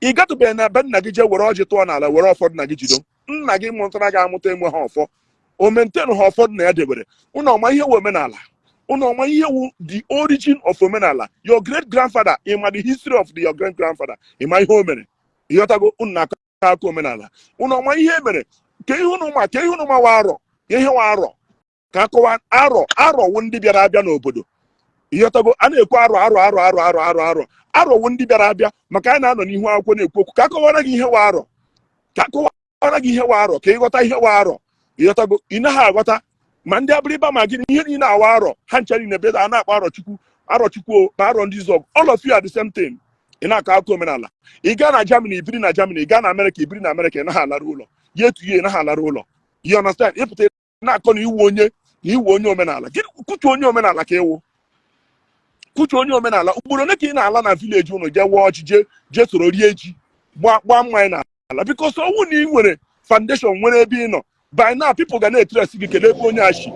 Ị gatụbeghị na be nna gị jee were ọjị tụọ n'ala, were ọfọdụ na gị jido nna gị mụtara gị amụta, enwe ha ọfọ omentenu ha, ọfọdụ na ya debere. Ụnụ ọma ihe wu omenala? Ụnụ ọma ihe wu the origin of omenala? Your great grandfather, ịma the history of your great grandfather? Ịma ihe o mere? Ịghọtago? Ụnụ na-akọ akụkọ omenala, ụnụ ọma ihe mere ka ihe ụnụ ma, ka ihe ụnụ ma wa arọ, ka ihe wa arọ, ka akọwa arọ. Arọ wụ ndị bịara abịa n'obodo. Ịghọtago? A na-ekwu arọ, arọ, arọ, arọ, arọ, arọ, arọ, arọ wụ ndị bịara abịa, maka anyị na-anọ n'ihu akwụkwọ na-ekwu okwu. Ka akọwara gị ihe wa arọ, ka akọwara gị ihe wa arọ, ka ịghọta ihe wa arọ. Ịghọtago? Ị naghị aghọta ma ndị abịrịba ma gịnị, ihe niile awa arọ ha ncha niile bịa a na-akpọ arọ Chukwu, arọ Chukwu o, ma arọ ndị zọg, all of you are the same thing. Ị na-akọ akụkọ omenala, ị gaa na Germany, ibiri na Germany, ị gaa na America, ibiri na America, ị naghị alara ụlọ ya etu ihe, ị naghị alara ụlọ. You understand? Ịpụta na-akọ na iwu onye, na iwu onye omenala. Gịnị kwutu onye omenala ka ịwụ? Kwutu onye omenala, ugboro ole ka ị na-ala na village ụnụ jee waa ọjị, jee soro rie ji, gbaa mmanya n'ala? Because ọnwụ na ị nwere foundation, nwere ebe ị nọ, by now people ga na-etresi gị, kedu ebe onye ashi,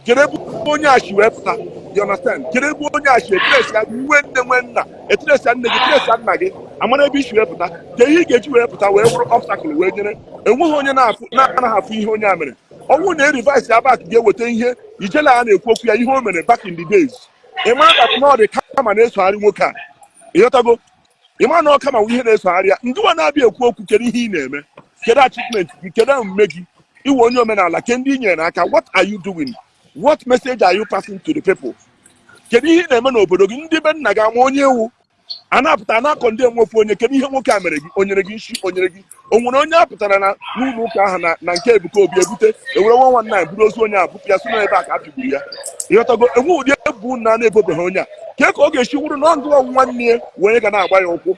kedu ebe onye ashi wee pụta? You understand? Kedu ebe onye ashi etresi ya gị? Nwe nne, nwe nna, etresi ya nne gị, tresi ya nna gị, amara ebe isi wee pụta, ka ihe ị ga-eji wee pụta wee bụrụ obstacle wee nyere. Enweghị onye na-afụ na-anaghị afụ ihe onye a mere. Ọnwụ na e-revise ya back, ga-eweta ihe ijele a na-ekwu okwu ya, ihe o mere back in the days. Ị mara that na ọ dị kama na-esogharị nwoke a. Ịghọtago? Ị mara na ọ kama ihe na-esogharị ya. Ndị nwa na-abịa ekwu okwu, kedu ihe ị na-eme? Kedu achievement gị? Kedu omume gị? Iwe onye omenala, ke ndị i nyere n'aka? What are you doing? What message are you passing to the people? Kedu ihe ị na-eme n'obodo gị? Ndị be nna gị ama onye ewu a na-apụta na-akọ ndị enwefu onye. Kedu ihe nwoke a mere gị? O nyere gị nshi? O nyere gị? O nwere onye a pụtara na n'ụlọ ụka ahụ na nke Ebuka Obi ebute ewere 119 buru ozu onye a bupụ ya, si n'ebe a ka a pịgburu ya. Ịghọtago? Enwe ụdị ebu na na-ebobeghị onye a. Ke ka ọ ga-esi wụrụ na ọngụwa nwanne ya wee ga na-agba ya ụkwụ?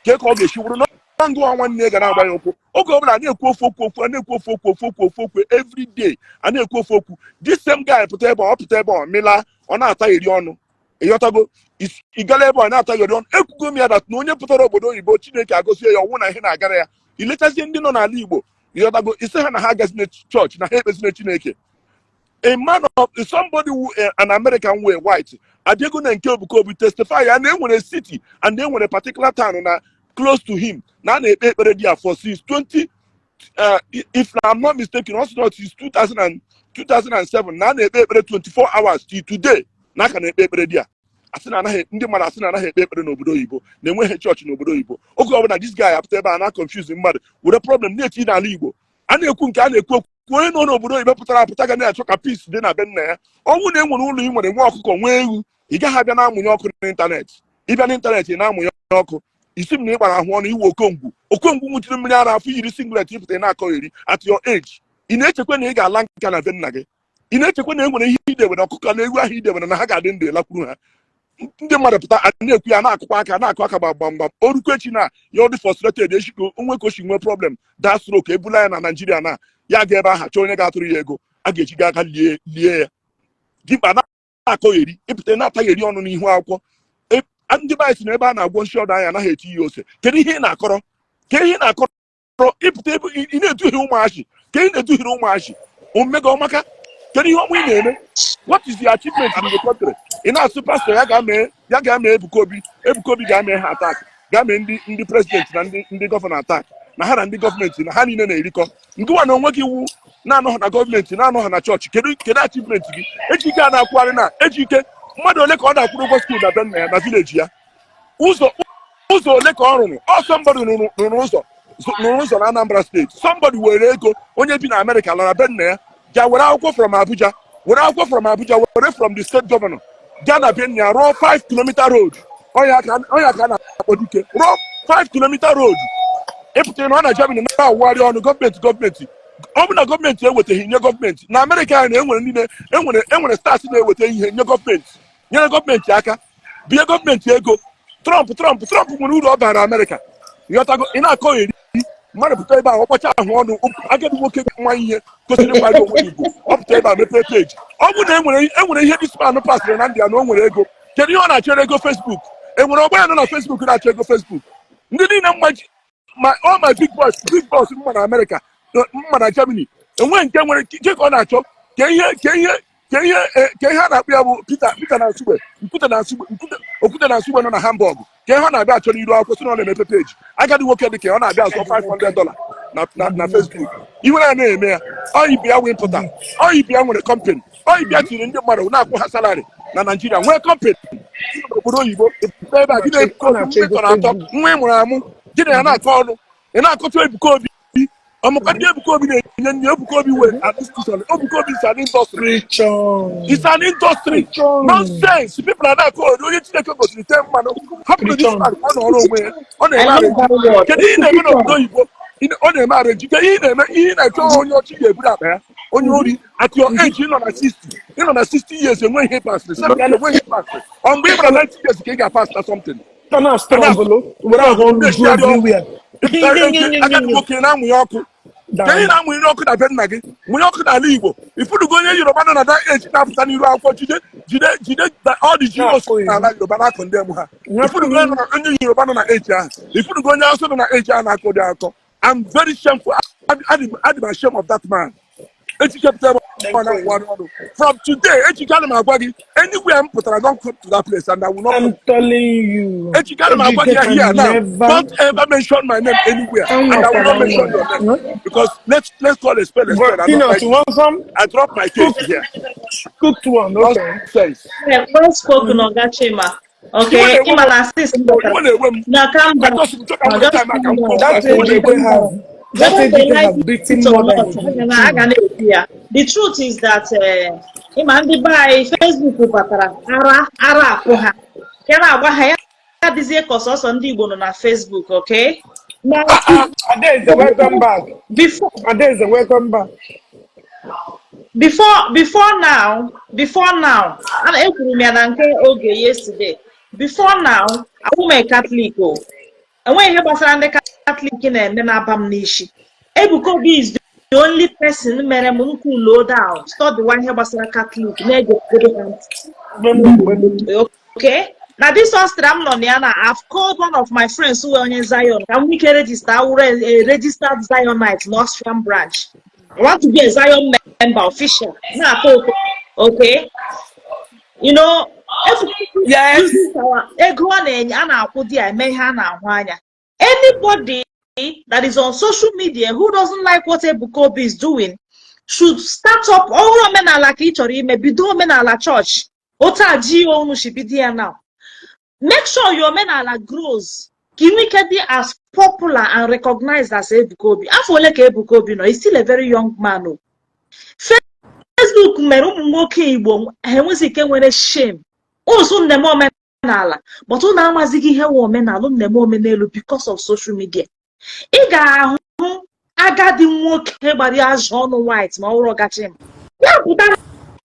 Ke ka ọ ga-esi wụrụ na ngụwa nwanne ya ga na-agba ya ụkwụ? Oge ọbụla a na-ekwu ofu okwu, okwu a na-ekwu, ofu okwu, ofu okwu, ofu okwu, every day a na-ekwu ofu okwu. This same guy pụta ebe ọ pụta, ebe ọ mịla, ọ na-atagheri ọnụ. Ịghọtago? Ị gala ebe ọ na-atagheri ọnụ. Ekwugo m ya that na onye pụtara obodo oyibo, Chineke agozie ya, ọnwụ na ihe na-agara ya, iletazie ndị nọ n'ala Igbo. Ịghọtago? Isi ha na ha agazina chọọchị, na ha ekpezina Chineke. A man of somebody who an American way white abịago na nke Ebuka Obi testify ya na enwere city and enwere particular town na close to him na a na-ekpe ekpere dị ya for since 20, if I'm not mistaken, also not since 2000 and 2007, na a na-ekpe ekpere 24 hours till today, na aka na-ekpe ekpere dị ya. Asị na anaghị, ndị mmadụ asị na anaghị ekpe ekpere n'obodo oyibo, na enweghị chọọchị n'obodo oyibo. Oge ọbụla this guy apụta ebe a na confuse mmadụ, were problem na-eti n'ala Igbo. A na-ekwu nke a na-ekwu okwu, onye nọ n'obodo oyibo pụtara apụta ga na-achọ ka peace dị na be nna ya. Ọnwụ na e nwere ụlọ, ị nwere nwa ọkụkọ, nwee ewu, ị gaghị abịa na-amụnye ọkụ n'ịntanetị. Ịbịa n'ịntanetị, ị na-amụnye ọkụ isi m na ị gbara ahụ ọnụ. Iwe okongwu, okongwu nwụchiri mmiri ara afọ, yiri singlet, ịpụta, ị na-akọ eri. At your age, ị na-echekwa na ị ga-ala nka na be nna gị? Ị na-echekwa na e nwere ihe idewere, ọkụkọ na ewu ahụ idewere, na ha ga-adị ndụ lakwuru ha? Ndị mmadụ pụta, a na-ekwu ya, na-akụkwa aka, na-akụ aka, gbam gbam gbam. O rukwa echi na ya ọ dị frustrated, echi ka onwe ka o si nwee problem, daa stroke, ebula ya na Naijiria, na ya ga ebe ahụ chọọ onye ga-atụrụ ya ego a ga-eji ga aka lie lie ya. Dimkpa na-akọgheri, ịpụta na-atagheri ọnụ n'ihu akwụkwọ. Ndị be anyị si na ebe a na-agwọ nshi ọdụ anya anaghị eti ya ose. Kedu ihe ị na-akọrọ? Kedu ihe ị na-akọrọ? Ịpụta ebe ị na-eduhie ụmụazị, ka ị na-eduhiere ụmụazị omume gị ọmaka. Kedu ihe ọma ị na-eme? What is your achievement in the country? Ị na-asụ pastọ ya ga-ame, ya ga-ame Ebuka Obi, Ebuka Obi ga-ame ha attack, ga-ame ndị president na ndị governor attack, na ha na ndị gọọmenti na ha niile na-erikọ. Ngịwa na onwe gị iwu na-anọghị na gọọmenti, na-anọghị na chọọchị, kedu achievement gị? Ejike a na-akwụgharị na ejike mmadụ ole ka ọ na-akwụrụ ụgwọ school na be nna ya, na village ya? Ụzọ ole ka ọ rụrụ? Ọ somebody rụrụ ụzọ, rụrụ ụzọ na Anambra Steeti. Somebody were ego, onye bi na Amerịka lara be nna ya, ga were akwụkwọ from Abuja, were akwụkwọ from Abuja, were from the state governor, gaa na be nna ya rụọ 5 kilometer road. Ọnya ka a na-akpọ dike, rụọ 5 kilometer road. Ịpụtara na ọ na Germany na-awụgharị ọnụ gọọmenti, gọọmenti. Ọ bụ na gọọmenti ewetaghị nye gọọmenti na Amerịka anyị na enwere niile, enwere stars na-eweta ihe nye gọọmenti, nyere gọọmenti aka, bie gọọmenti ego. Trump nwere uru ọ bara Amerịka. Ịghọtago? Ị na-akọ eri mmadụ pụta ebe a, ọkpọcha ahụ ọnụ. Agadi nwoke nwa ihe kwesịrị ịkwado onwe ya ugwu, ọ pụta ebe a mepee peji. Ọ bụ na enwere ihe this man pasịrị na ndị ya na o nwere ego. Kedu ihe ọ na-achọrọ ego Facebook? Enwere ọgba ya nọ na Facebook na-achọ ego Facebook? Ndị niile mmaji ma all my big boys, big boss mma na Amerịka, mma na Germany, enweghị nke nwere nke ka ọ na-achọ ka ihe a na-akpụ ya bụ Peter na Nsugbe, Nkwute na Nsugbe, Nkwute Okwute na Nsugbe nọ na Hamburg. Ka ihe ọ na-abịa achọ n'iru akwụkwọ sị na ọ na-emepe peji. Agadi nwoke dị ka ọ na-abịa azụ $500 na Facebook. Iwe ya na-eme ya. Ọ ibe ya wee pụta, ọ ibe ya nwere company, ọ ibe ya tinyere ndị mmadụ na-akwụ ha salary na Naijiria, nwee company n'obodo oyibo. Ebe a gị na-ebuka Ọ obi na-achọ nwa ị ego tọrọ atọ, Facebook. nwa ị mụrụ amụ, gị na ya na-akọ ọnụ, ị na-akọta Ebuka Obi. Ọmụkwa ndị Ebuka Obi na-enye ndị Ebuka Obi wee institution. Ebuka Obi is an industry. Preach on. It's an industry. Preach on. Nonsense. People are na-akọ ori. Onye Chineke gosiri tee mmanụ, hapụrụ this Preach on. man ka ọ nọrọ onwe ya. Ọ I na-eme love arrange. that word. Kedu ihe ị na-eme n'obodo oyibo? Ọ na-eme arrange. Kedu ihe ị na-eme, ihe ị na-achọ? Onye ọchị ga-eburu akpa ya, onye ori. At your age, ị nọ na 60, ị nọ na 60 years, enweghị ihe pasịrị 70, enweghị ihe pasịrị. Ọ mgbe ị gbara 90 years ka ị ga-apas na something? Ọ na-struggle were ahụ ọnụ ju Na-eshigharị ọkụ. everywhere. Agadi nwoke na-amụnye ọkụ ka ihe na-amụnye ọkụ na be nna gị, mụnye ọkụ n'ala Igbo. Ifunugo onye Yoruba nọ na that age na-apụta n'iru akwụkwọ, jide jide jide all the GOs Na-akụ n'ala Yoruba na-akọ ndị emu ha? Ifunugo onye onye Yoruba nọ na age ahụ? Ifunugo onye Hausa nọ na age ahụ na-akọ dị akọ? I'm very shameful. Adị m ashamed of that man. Ejike pụta ebe ọ na-agwa ọnụ. From today, Ejike, ana m agwa gị, anywhere m pụtara, don't come to that place and I will not come. I'm telling you. Ejike, ana m agwa gị Ejike here can now, never don't ever mention my name anywhere and I will not mention your name, because let's call a spade a spade. But I don't Peanut, like you want some? I drop my case here. Cooked one, okay. Nonsense. Yeah, well spoken, Oga Chima. Okay, Iwe na-ewe m. ịma na sis m pụtara. Iwe na-ewe m. Na calm I down. just chọ ka m Now, nwere just time aka calm m kwuo down. That okwu a. Iwe Ejike na-ewe m. have that Whether they Ejike like have beaten it or more than not, a ga na-ekwu ya. The truth is that ịma ndị be anyị, Facebook batara, ara ara apụ ha. Ka na-agba ha ya adịzie ka ọsọsọ ndị Igbo nọ na Facebook, okay? Na Adaeze, welcome back. before Adaeze, welcome back. Before now, ana ekwuru m ya na nke oge yesterday, before now, abụ m a Catholic o. Enweghị ihe gbasara ndị Catholic na-eme na-aba m n'isi. Ebuka Obi is the only person mere m cool down, studywa ihe gbasara Catholic, na-egegodo ha ntị. Okay, na this Austria m nọ na ya na I've called one of my friends who onye Zion ka m nwee ike register, awụrụ a registered Zionite na Austrian branch. I want to be a Zion member official, na-atọ ụtọ. Okay, uses our ego a na-enye, a na-akwụ di ya eme ihe a na-ahụ anya. Anybody that is on social media who doesn't like what Ebuka Obi is doing should start up ọhụrụ omenala ka ị chọrọ ime. Bido omenala chọọchị otu a ji unu si bido ya now. Make sure your omenala grows ka ị nwee ike dị as popular and recognized as Ebuka Obi. Afọ ole ka Ebuka Obi nọ? He's still a very young man o. Facebook mere ụmụ nwoke Igbo ha enwezi ike nwere shame. Ụzụ nnem omenala, but unu amazighị ihe nwe omenala, unu na-eme omenelu because of social media. Ị ga-ahụ agadi nwoke gbara azụ ọnụ white ma ọ bụrụ ọgachi m ya pụta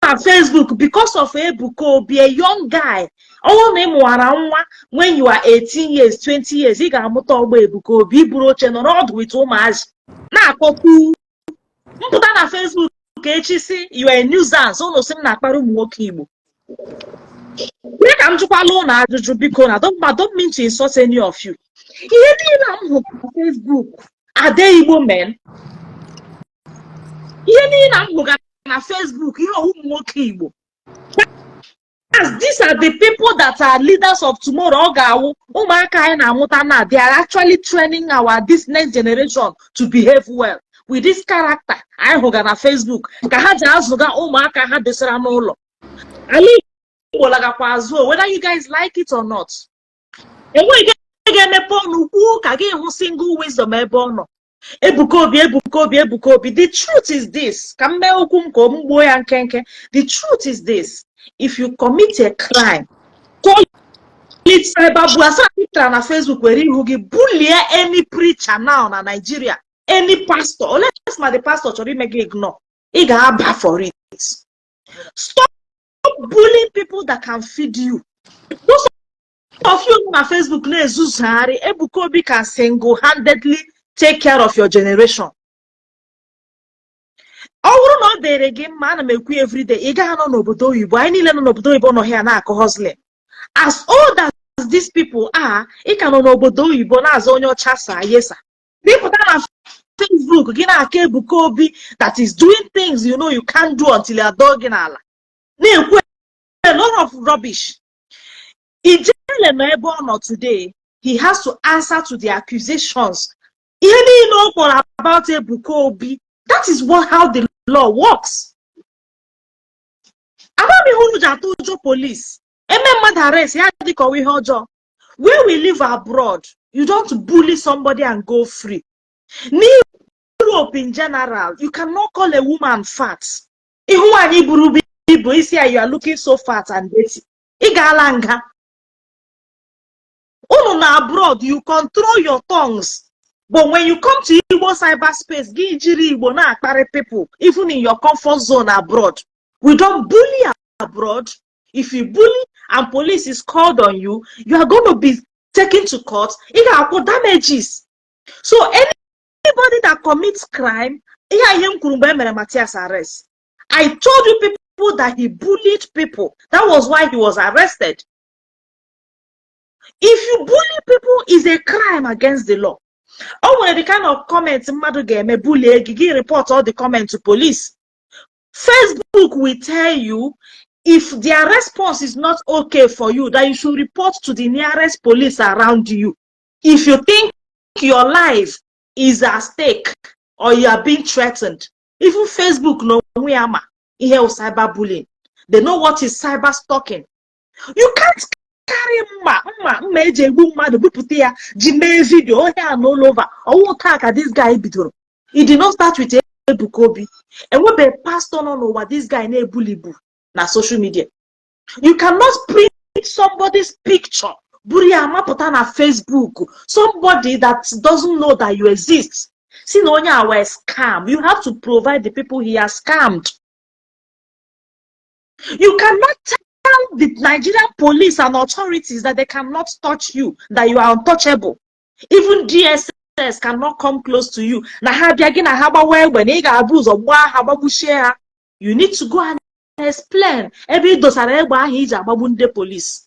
na Facebook because of Ebuka Obi, a young guy. Ọ bụrụ na ị mụwara nwa when you are 18 years, 20 years, ị ga-amụta ọgbọ Ebuka Obi, iburu oche nọrọ ọdụ with ụmụazị na-akọkwu mpụta na Facebook ka echi si you are a nuisance. Ụnụ sị m na-akpara ụmụ nwoke Igbo. Ihe ka m jụkwala ụnụ ajụjụ, biko, na don't, I don't mean to insult any of you. Ihe niile m hụrụ na Facebook ade Igbo men, ihe niile m hụga na Facebook, ihe ụmụ nwoke Igbo, as these are the people that are leaders of tomorrow. Ọ ga-awụ ụmụaka anyị na-amụta na they are actually training our this next generation to behave well with this character anyị hụga na Facebook ka ha ji azụga ụmụaka ha dosara n'ụlọ. Ala Igbo lagakwa azụ o, whether you guys like it or not. Enweghị ike ga-emepe ọnụ kwuo ka gị hụ single wisdom ebe ọ nọ. Ebuka Obi, Ebuka Obi, Ebuka Obi. The truth is this, ka m mee okwu m ka m gbuo ya nkenke. The truth is this: if you commit a crime, call it cyber bullying. Asa pụtara na Facebook were ihu gị bulie any preacher now na Nigeria. Any pastor, unless ma the pastor chọrọ ime gị ignore, ị ga-aba for it. Stop bullying people that can feed you. Those of you nọ na Facebook na-ezuzugharị, Ebuka Obi can single-handedly take care of your generation. Ọ bụrụ na ọ dịrị gị mma, ana m ekwu everyday, ị gaghị anọ n'obodo oyibo. Anyị niile nọ n'obodo oyibo nọ here na-akụ hustling. As old as these people are, ị ka nọ n'obodo oyibo na-aza onye ọcha sa yesa. Ịpụta na Facebook gị na-aka Ebuka Obi that is doing things you know you can't do until ya dọọ gị n'ala, na-ekwu a lot of rubbish. Ijele nọ ebe ọ nọ today, he has to answer to the accusations. Ihe niile o kwuru about Ebuka Obi, that is what how the law works. Amaghị ihe unu ji atụ ụjọ police. Eme mmadụ arrest, ya dịka ọwa ihe ọjọọ. Where we live abroad, you don't bully somebody and go free. N'Europe in general, you cannot call a woman fat. Ihu nwaanyị buru ibu isi ya, "You are looking so fat and dirty," ị gaala nga. Unu na abroad, you control your tongues, but when you come to Igbo cyberspace, gị jiri Igbo na-akparị people. Even in your comfort zone abroad, we don't bully abroad. If you bully and police is called on you, you are going to be taken to court. Ị ga-akwụ damages. So anybody that commits crime, ihe a ihe m kwuru mgbe e mere Matthias arrest, I told you people that he bullied people. That was why he was arrested. If you bully people, is a crime against the law. O nwere the kind of comment mmadụ ga-eme bully gị, gị report all the comment to police. Facebook will tell you, if their response is not okay for you, that you should report to the nearest police around you if you think your life is at stake or you are being threatened. Even Facebook n'onwe ya ma ihe wụ cyberbullying. They know what is cyber stalking. You can't carry mma mma mma eji egbu mmadụ bupụta ya ji mee video ohe a all over. Ọwụ taa ka this guy bidoro. It did not start with Ebuka Obi. Enwebeghị pastor nọ n'ụwa this guy na-ebulibu na social media. You cannot print somebody's picture, buru ya mapụta na Facebook, somebody that doesn't know that you exist, si na onye a wee scam. You have to provide the people he has scammed. You cannot tell the Nigerian police and authorities that they cannot touch you, that you are untouchable. Even DSS cannot come close to you. Na ha bịa gị na ha gbawa egbe na ị ga-abụ ụzọ gbaa ha gbagbuchie ha. You need to go and explain ebe ị dosara egbe ahụ iji agbagbu ndị police.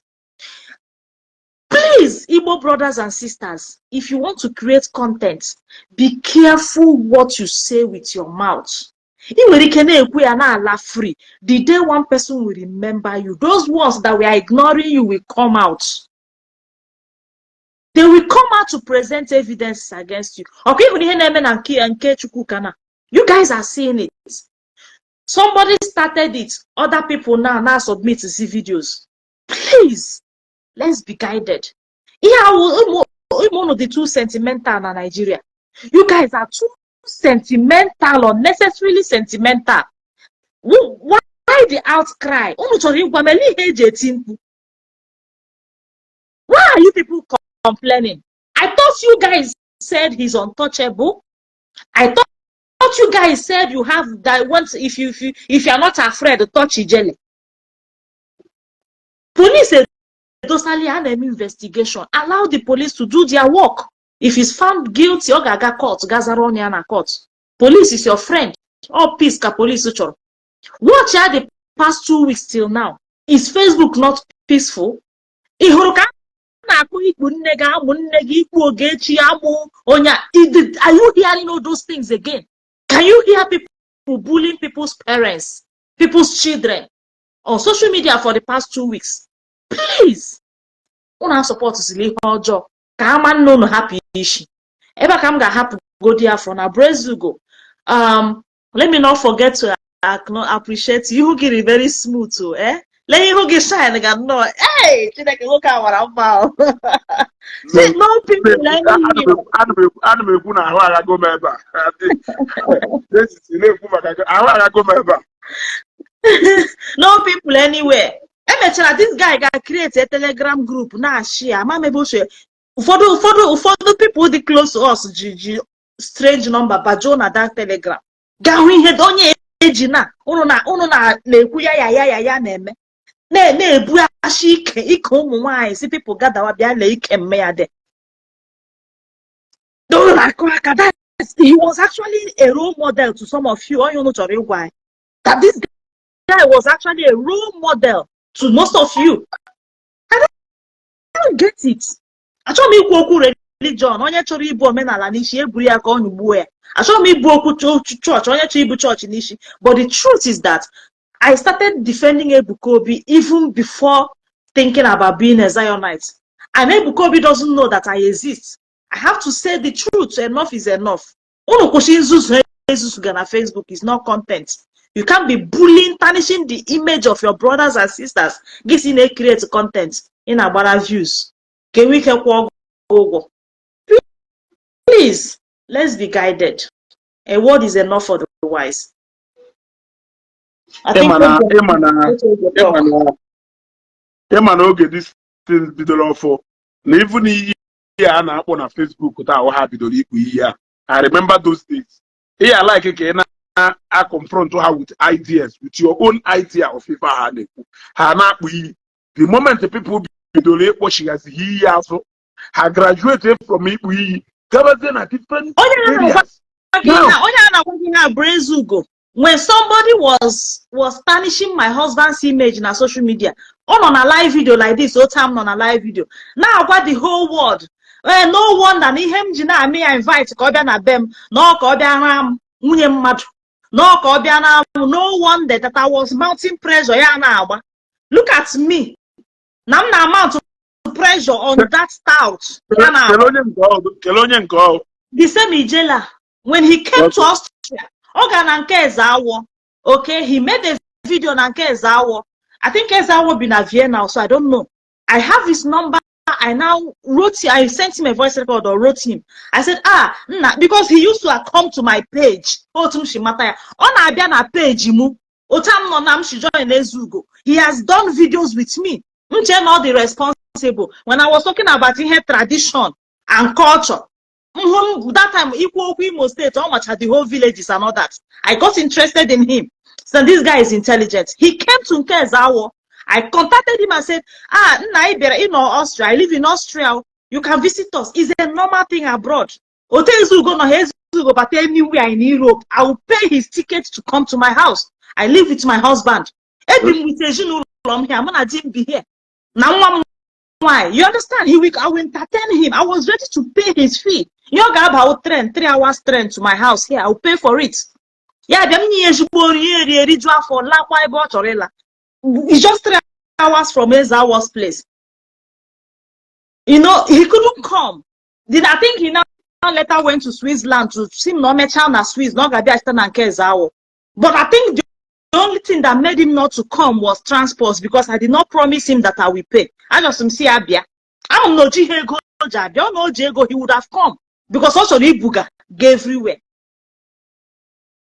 Please, Igbo brothers and sisters, if you want to create content, be careful what you say with your mouth. Ị nwere ike na-ekwu ya na-ala free. The day one person will remember you, those ones that were ignoring you will come out. They will come out to present evidence against you. Ọkwa ịhụrụ ihe na-eme na nke nke Chukwuka na you guys are seeing it. Somebody started it, other people now submit to see videos. Please, let's be guided. Ihe awụ ụmụ ụmụ unu dị too sentimental na Nigeria. You guys are too sentimental, unnecessarily sentimental. Why the outcry? Unu chọrọ ịgwa m ele ihe eji eti mkpu? Why are you people complaining? I thought you guys said he's untouchable. I thought you guys said you have that once if you are not afraid to touch Ijele. Police edosali ya na-eme investigation. Allow the police to do their work. If he's found guilty, ọ ga-aga court, gazara ọnụ ya na court. Police is your friend. All peace ka police chọrọ. Watch ya the past 2 weeks till now. Is Facebook not peaceful? Ị hụrụ ka a na-akpọ ikpu nne gị, amụ nne gị, ikpu Ogechi, amụ onye a? Are you hearing all those things again? Can you hear people bullying people's parents, people's children on social media for the past 2 weeks? Please, unu asupportụzila ihe ọjọọ ka ama nne unu hapụ isi. Ebe a ka m ga-ahapụ godi afọ na Brezugo. Let me not forget to appreciate you. Ihu gị dị very smooth o, eh? Lee ihu gị shine ga nnọọ. Hey, Chineke, nwoke a mara mma o. See, no people anywhere. Ana m ekwu na ahụ aghago m ebe a. Esisi na-ekwu maka ahụ aghago m ebe a. No people anywhere. Emechara this guy ga create a Telegram group na-ashare ama m ebe o si. Ụfọdụ ụfọdụ ụfọdụ people dị close to us ji ji Strange number bajuo na that Telegram. Gaa hụ ihe onye eji na ụnụ na ụnụ na na-ekwu ya ya ya ya ya na-eme na na-ebu ashi ike ike ụmụ nwaanyị si people gadawa bịa lee ike mme ya dị. Ụnụ na-akụ aka that he was actually a role model to some of you. Onye ụnụ chọrọ ịgwa anyị that this guy was actually a role model to most of you. I don't get it. Achọghị m ikwu okwu religion. Onye chọrọ ibu omenala n'isi eburu ya ka ọ nyụgbuo ya. Achọghị m ibu okwu chọọchị. Onye chọrọ ibu chọọchị n'isi. But the truth is that I started defending Ebuka Obi even before thinking about being a Zionite. And Ebuka Obi doesn't know that I exist. I have to say the truth. Enough is enough. Unu kwụsị nzuzu ezuzuga na Facebook is not content. You can't be bullying, tarnishing the image of your brothers and sisters. Gị si na-create content ị na-agbara views ka enwe ike kwụọ gị ụgwọ. Please, let's be guided. A word is enough for the wise. I think Ịma na ịma na Oge ịma na ịma na oge this thing bidoro ọfụ na even iyi a na-akpọ na Facebook taa ha bidoro ikpu iyi a. I remember those days. Ị ya like ka ị na-confront ha with ideas, with your own idea of ife ha na-ekwu, ha na-akpụ iyi. The moment people bidoro ịkpọchighazi iyi azụ, ha graduate from ikpu iyi gabazie na different Onye a na-agwa areas. gị Now na onye a na-agwa gị ha bụ Ezugo. When somebody was tarnishing my husband's image na social media, ọ nọ na live video like this, otu m nọ na live video na-agwa the whole world, ee, no wonder na ihe m ji na-amị ya invite ka ọ bịa na be m na ọ ka ọ bịa raa m nwunye mmadụ na ọ ka ọ bịa na m. No wonder that I was mounting pressure ya na-agba. Look at me na m na mount pressure on that stout ya na-agba. Kelee onye nke ọ, kelee onye nke ọ. The same Ijela, when he came to Austria, ọ gara na nke Eze Awọ. Okay, he made a video na nke Eze Awọ. I think Eze Awọ bi na Vienna, so I don't know. I have his number. I now wrote, I sent him a voice record or wrote him. I said, "Ah, nna," because he used to come to my page. Otu m si mata ya. Ọ na-abịa na page mụ. Otu m nọ na m si join Ezugo. He has done videos with me. M chee na ọ dị responsible. When I was talking about ihe tradition and culture, nhụ that time ikwu okwu Imo State, ọ macha the whole villages and all that. I got interested in him. So this guy is intelligent. He came to nke Ezeawo. I contacted him and said, "Ah, nna, ị bịara ịnọ Austria. I live in Austria. You can visit us. It's a normal thing abroad." Otu Ezugo nọ ha Ezugo bata anywhere in Europe, I will pay his ticket to come to my house. I live with my husband. Ebi m with ezinụlọ m here. Mụ na di m bi here. Na nwa m nwanyị. You understand? I will entertain him. I was ready to pay his fee. Ihe ọ ga-aba train, 3 hours train to my house here. I will pay for it. Ya bịa m nye ya ezigbo nri ya eri eriju afọ lakwa ebe ọ chọrọ ịla. It's just 3 hours from Ezeawo's place. He couldn't come. Then I think he now later went to Switzerland to see m na o mechaa na Swiss na ọ ga-abịa site na nke Ezeawo. But I think the only thing that made him not to come was transport, because I did not promise him that I will pay. I just m si ya bịa. Ama m na o jighị ego o ji abịa. Ọ na o ji ego, he would have come because ọ chọrọ ibuga ga everywhere.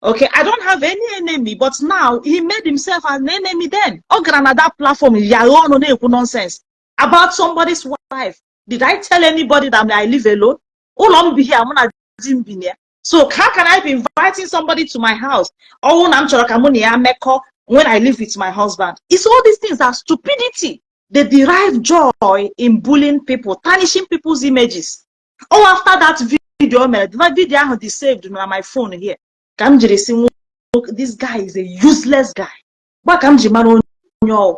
Okay, I don't have any enemy, but now he made himself an enemy then. Ọ gara na that platform, ya ọnụ na-ekwu nonsense about somebody's wife. Did I tell anybody that I live alone? Ụlọ m bi here, mụ na di m bi na ya. So how can I be inviting somebody to my house? Ọnwụ na m chọrọ ka mụ na ya mekọ when I live with my husband. It's all these things are stupidity. They derive joy in bullying people, tarnishing people's images. Oh, after that video, mere, the video ahụ dị saved na my phone here. Ka m jiri si nwoke, this guy is a useless guy. Gba ka m ji mara onye ọ.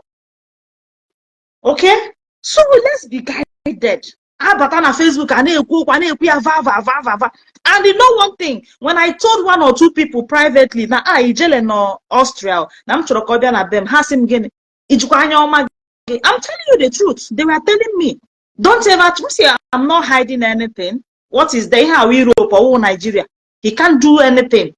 Okay? So let's be guided. Abata na Facebook a na-ekwu okwu a na-ekwu ya va va va va va. And you know one thing, when I told one or two people privately na ah Ijele nọ Austria na m chọrọ ka ọ bịa na be m, ha sị m gịnị? Ijikwa anya ọma gị? I'm telling you the truth. They were telling me, "Don't ever say." I'm not hiding anything. What is there? How Europe or Nigeria? He can't do anything.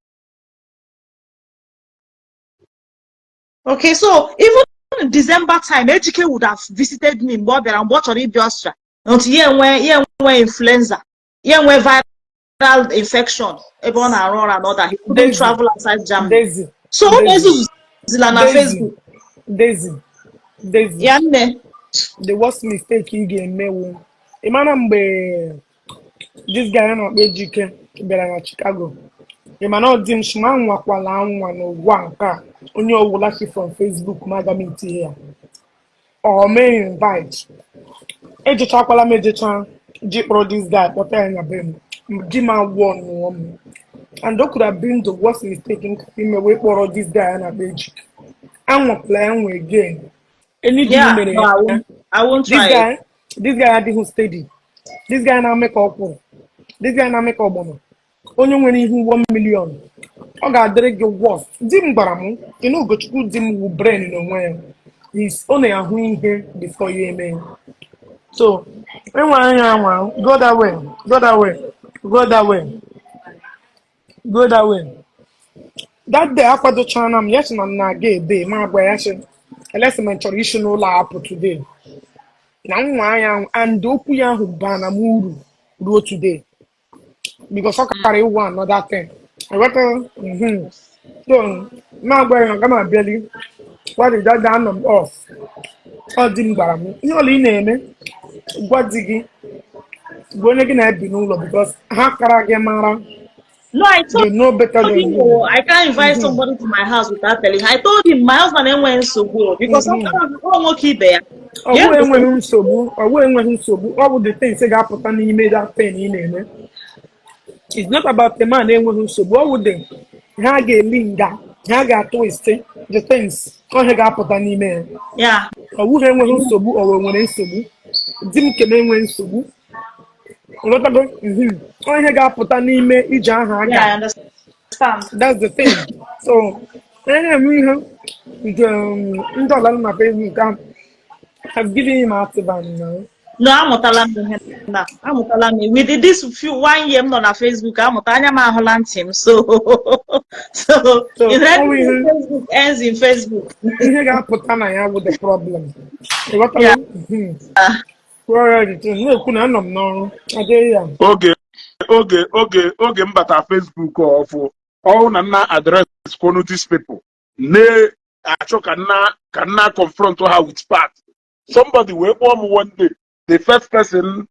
Okay, so even in December time, Ejike would have visited me mgbe ọ bịara mgbe ọ chọrọ ịbịa Austria. Until ya enwe influenza, ya enwe viral infection ebe ọ na-arụ ọrụ and all that. He couldn't Daisy, travel outside Germany. Daisy, So ọ Daisy, na-ezuzila na Daisy, Facebook. Daisy, Daisy. Ya nne. The worst mistake ị ga-emewu, ị mara mgbe This guy a na-akpọ Ejike bịara na Chicago. Ị ma na ọ dị m shi ma nwakwala anwa n'ụwa nke a, onye ọwụla si from Facebook ma aga m etinye ya ọ mee invite. Ejechakwala m, ejecha ji kpọrọ this guy kpọta ya na be m. Di m agwọ nụọ m, and o could have been the worst mistake m ime wee kpọrọ this guy a na-akpọ Ejike. Anwakwala ya nwa again any di Yeah, mere no, I ya. won't. I won't This try it. guy, this guy adịghị steady. This guy na-ame ka ọkwụrụ, this guy na-ame ka ọgbọnọ. Onye nwere ihu 1 million, ọ ga-adịrị gị worst. Di m gwara m ịna Ugochukwu, di m wu brain n'onwe ya. Ọ na-ahụ ihe before ya eme. So enwe anya anwa, go that way, go that way, go that way, go that way. That day akwadochana m ya, sị na m na-aga ebe ma agwa ya, sị elesi m chọrọ isi n'ụlọ apụ today na nwa anya ahụ, and okwu ya ahụ baa na m uru ruo today, because ọ kara ịwụ another thing. Eweta. So ma agwa ya na aga m abịali. Gwa dị dada anọ m off. Ọ di m gwara m, ihe ọla ị na-eme, gwa di gị, gwa onye gị na-ebi n'ụlọ, because ha kara gị mara. No, I told They know better than him, you. oh, I can't invite somebody to my house without telling him. I told him my husband enweghị nsogbu o, because sometimes ọ nwoke ibe ya. Ọwụ Yeah. enweghị nsogbu, ọwụ enweghị nsogbu. Ọ bụ the things ga-apụta n'ime that thing ị na-eme. It's not about the man enweghị nsogbu. Ọ bụ the ha ga-eli nga, ha ga-atwist the things, ọhịa ga-apụta n'ime ya. Ọ bụghị enweghị nsogbu, ọ wee nwere nsogbu. Di m kene enwe nsogbu. Nghọtago? Mhm. Ọ ihe ga-apụta n'ime ije ahụ a Yeah, I ga understand. That's the thing. So onye na-eme ihe nke ndị ọla nọ na Facebook ahụ have given him Ativan now. No, amụtala m ihe na amụtala m with this few one year m nọ na Facebook, amụta anya m ahụla ntị m, so So, if ọ bụ anything ihe Facebook ends in Facebook. Ihe ga-apụta na ya bụ the problem. Ịghọtago? Yeah. Mhm. Well, the thing, na-ekwu na anọ m n'ọrụ adịghị ya. Oge m bata Facebook ọfụ, ọwụ na nna address kwonu these people na-achọ ka nna confront ha with fact. Somebody wee kpọọ m one day, the first person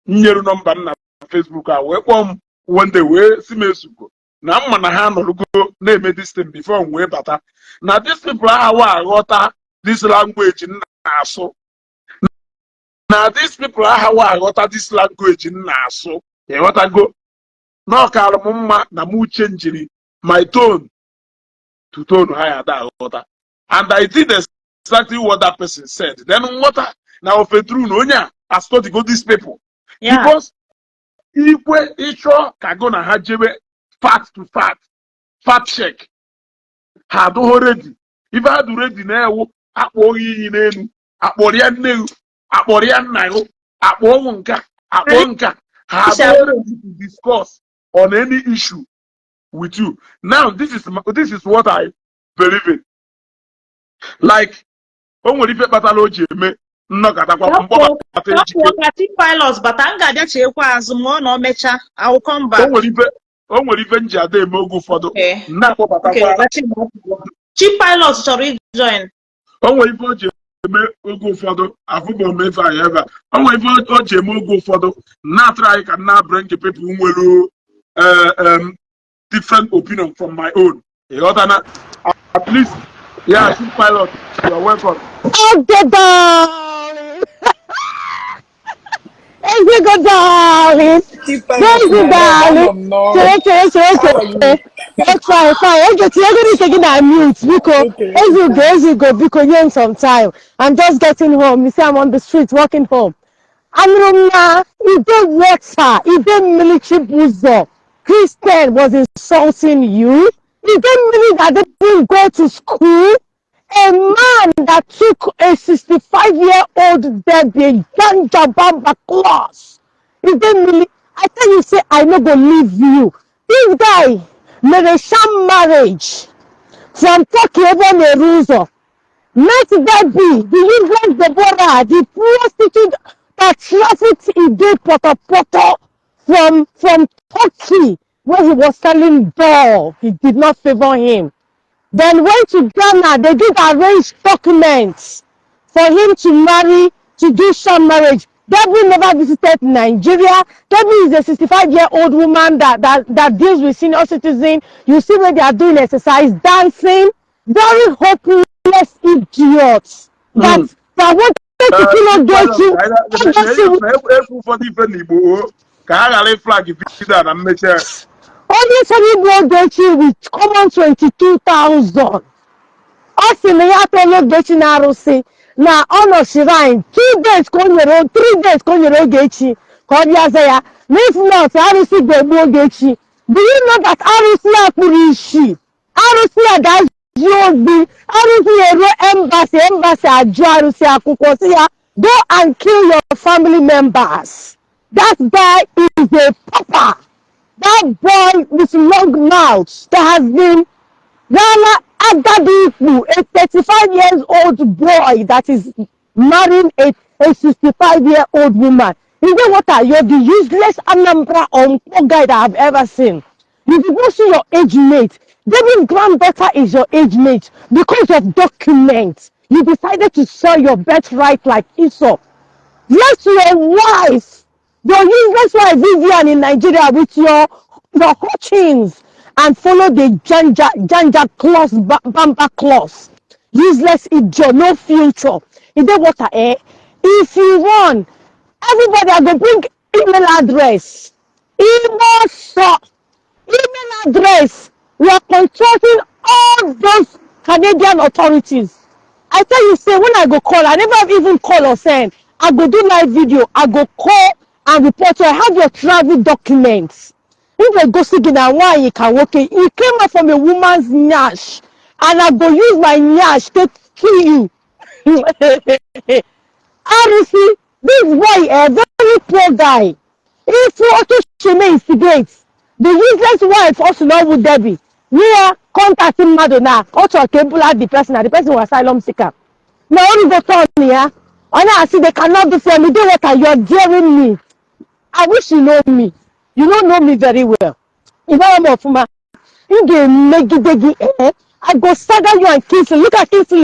nyere nọmba m na Facebook a wee kpọọ m one day, wee si m ezugo na mma na ha nọrụgo na-eme this thing before m wee bata, na these people ahawa aghọta this language m na-asụ, na these people ahawa aghọta this language m na-asụ. Ịghọtago na ọ kaara m mma na m changeri my tone to tone ha ya ada aghọta. And I did exactly what that person said. Then nghọta na ofe true na onye a astudygo these people, because ikwe ịchọ ka gụ na ha jebe fact to fact, fact check, ha adụghọ ready. Ife ha dị ready na-ewu akpọ iyi n'elu, akpọrọ ya nne gị, akpọrọ ya nna gị, akpọ ọnwụ nka, akpọ nka. Ha adụghọ ready to discuss on any issue with you. Now this is what I believe in. Like, o nwere ife kpatara o ji eme nnọkọtakwa mkpọbata Ka Ejike. pụọ ka Chief Pilot bata, m ga-abịa cheekwa azụ ma ọ na o mechaa. I will come O back. nwere ife m ji ada eme oge ụfọdụ. Na-akpọbatakwa. Chief Pilot chọrọ ijoin. O nwere ife o ji eme oge ụfọdụ, afụbọ m ife anyị ebe a. O nwere ife o ji eme oge ụfọdụ na-atụrụ anyị ka na bring people nwere different opinion from my own. Ịghọta na at least, yeah. Chief Pilot, you are welcome. Okay, darling. Ezigbo darling. Daisy, darling. Chere, chere, chere, chere. It's fine, fine. Okay, tinyegoro ike gị na mute, biko. Okay. Ezugo, Ezugo, biko, nye m some time. I'm just getting home. You see, I'm on the street walking home. Anụrụ m na Ide Water, Ide Mmiri Chibuzor, Christian was insulting you. Ide Mmiri that didn't go to school. A man that took a 65-year-old baby, Ganja Bamba class. Ide Mmiri, I tell you, say, I no go leave you. This guy made a sham marriage from Turkey ebe ọ na-eru ụzọ. Met Debbie, the useless Deborah, the prostitute that trafficked Ide Poto from Turkey, where he was selling doll. He did not favor him. Then went to Ghana. They did arrange documents for him to marry, to do sham marriage. Debbie never visited Nigeria. Debbie is a 65-year-old woman that deals with senior citizen. You see where they are doing exercise, dancing. Very hopeless idiots that wanted to kill Ogechi. Ogechi. Ekwu ụfọdụ ife n'Igbo o ka ha ghara ịflag video na mmechi ya. Onye chọrọ igbu Ogechi with common 22,000. Ọ sị na ya atọla Ogechi na arụsị na ọ nọ shrine 2 days ka o nyere, 3 days ka o nyere Ogechi ka ọ bịa za ya na if not, arụsị ga-egbu Ogechi. Do you know that arụsị ya kpụrụ isi, arụsị ya ga-azụ ogbi, arụsị ya eruo embassy, embassy ajụ arụsị akwụkwọ si ya, "Go and kill your family members"? That guy is a pauper. That boy with long mouth that has been Rana Agadi, a 35 years old boy that is marrying a 65-year-old woman. You know what? You're the useless Anambra or guy that I've ever seen. You did not see your age mate. David's granddaughter is your age mate. Because of documents, you decided to sell your birthright like Esau. Left your wife, your useless wife Vivian in Nigeria with your Hutchins and follow the Janja Janja clause, Bamba clause. Useless idiot, no future. In the water, eh? If you run, everybody are going to bring email address. Email so email address. We are contracting all those Canadian authorities. I tell you, say when I go call, I never even call or send. I go do live video. I go call and report. So I have your travel documents. If I go see na nwaanyị ka nwoke, you came out from a woman's nyash, and I go use my nyash to kill you. Arụsị, this boy, a very poor guy. If otu sheme instigate the useless wife also na ọwụ Debbie nye ya contact mmadụ na ọ chọrọ ka ebula the person na the person was asylum seeker na orugo turn ya, ọ na-asị they cannot do for me. Do what? You are daring me. I wish you know me. You don't know me very well. Ị mara m ọfụma. M ga-emegide gị, eh? I go saga you and Kingsley. Look at Kingsley.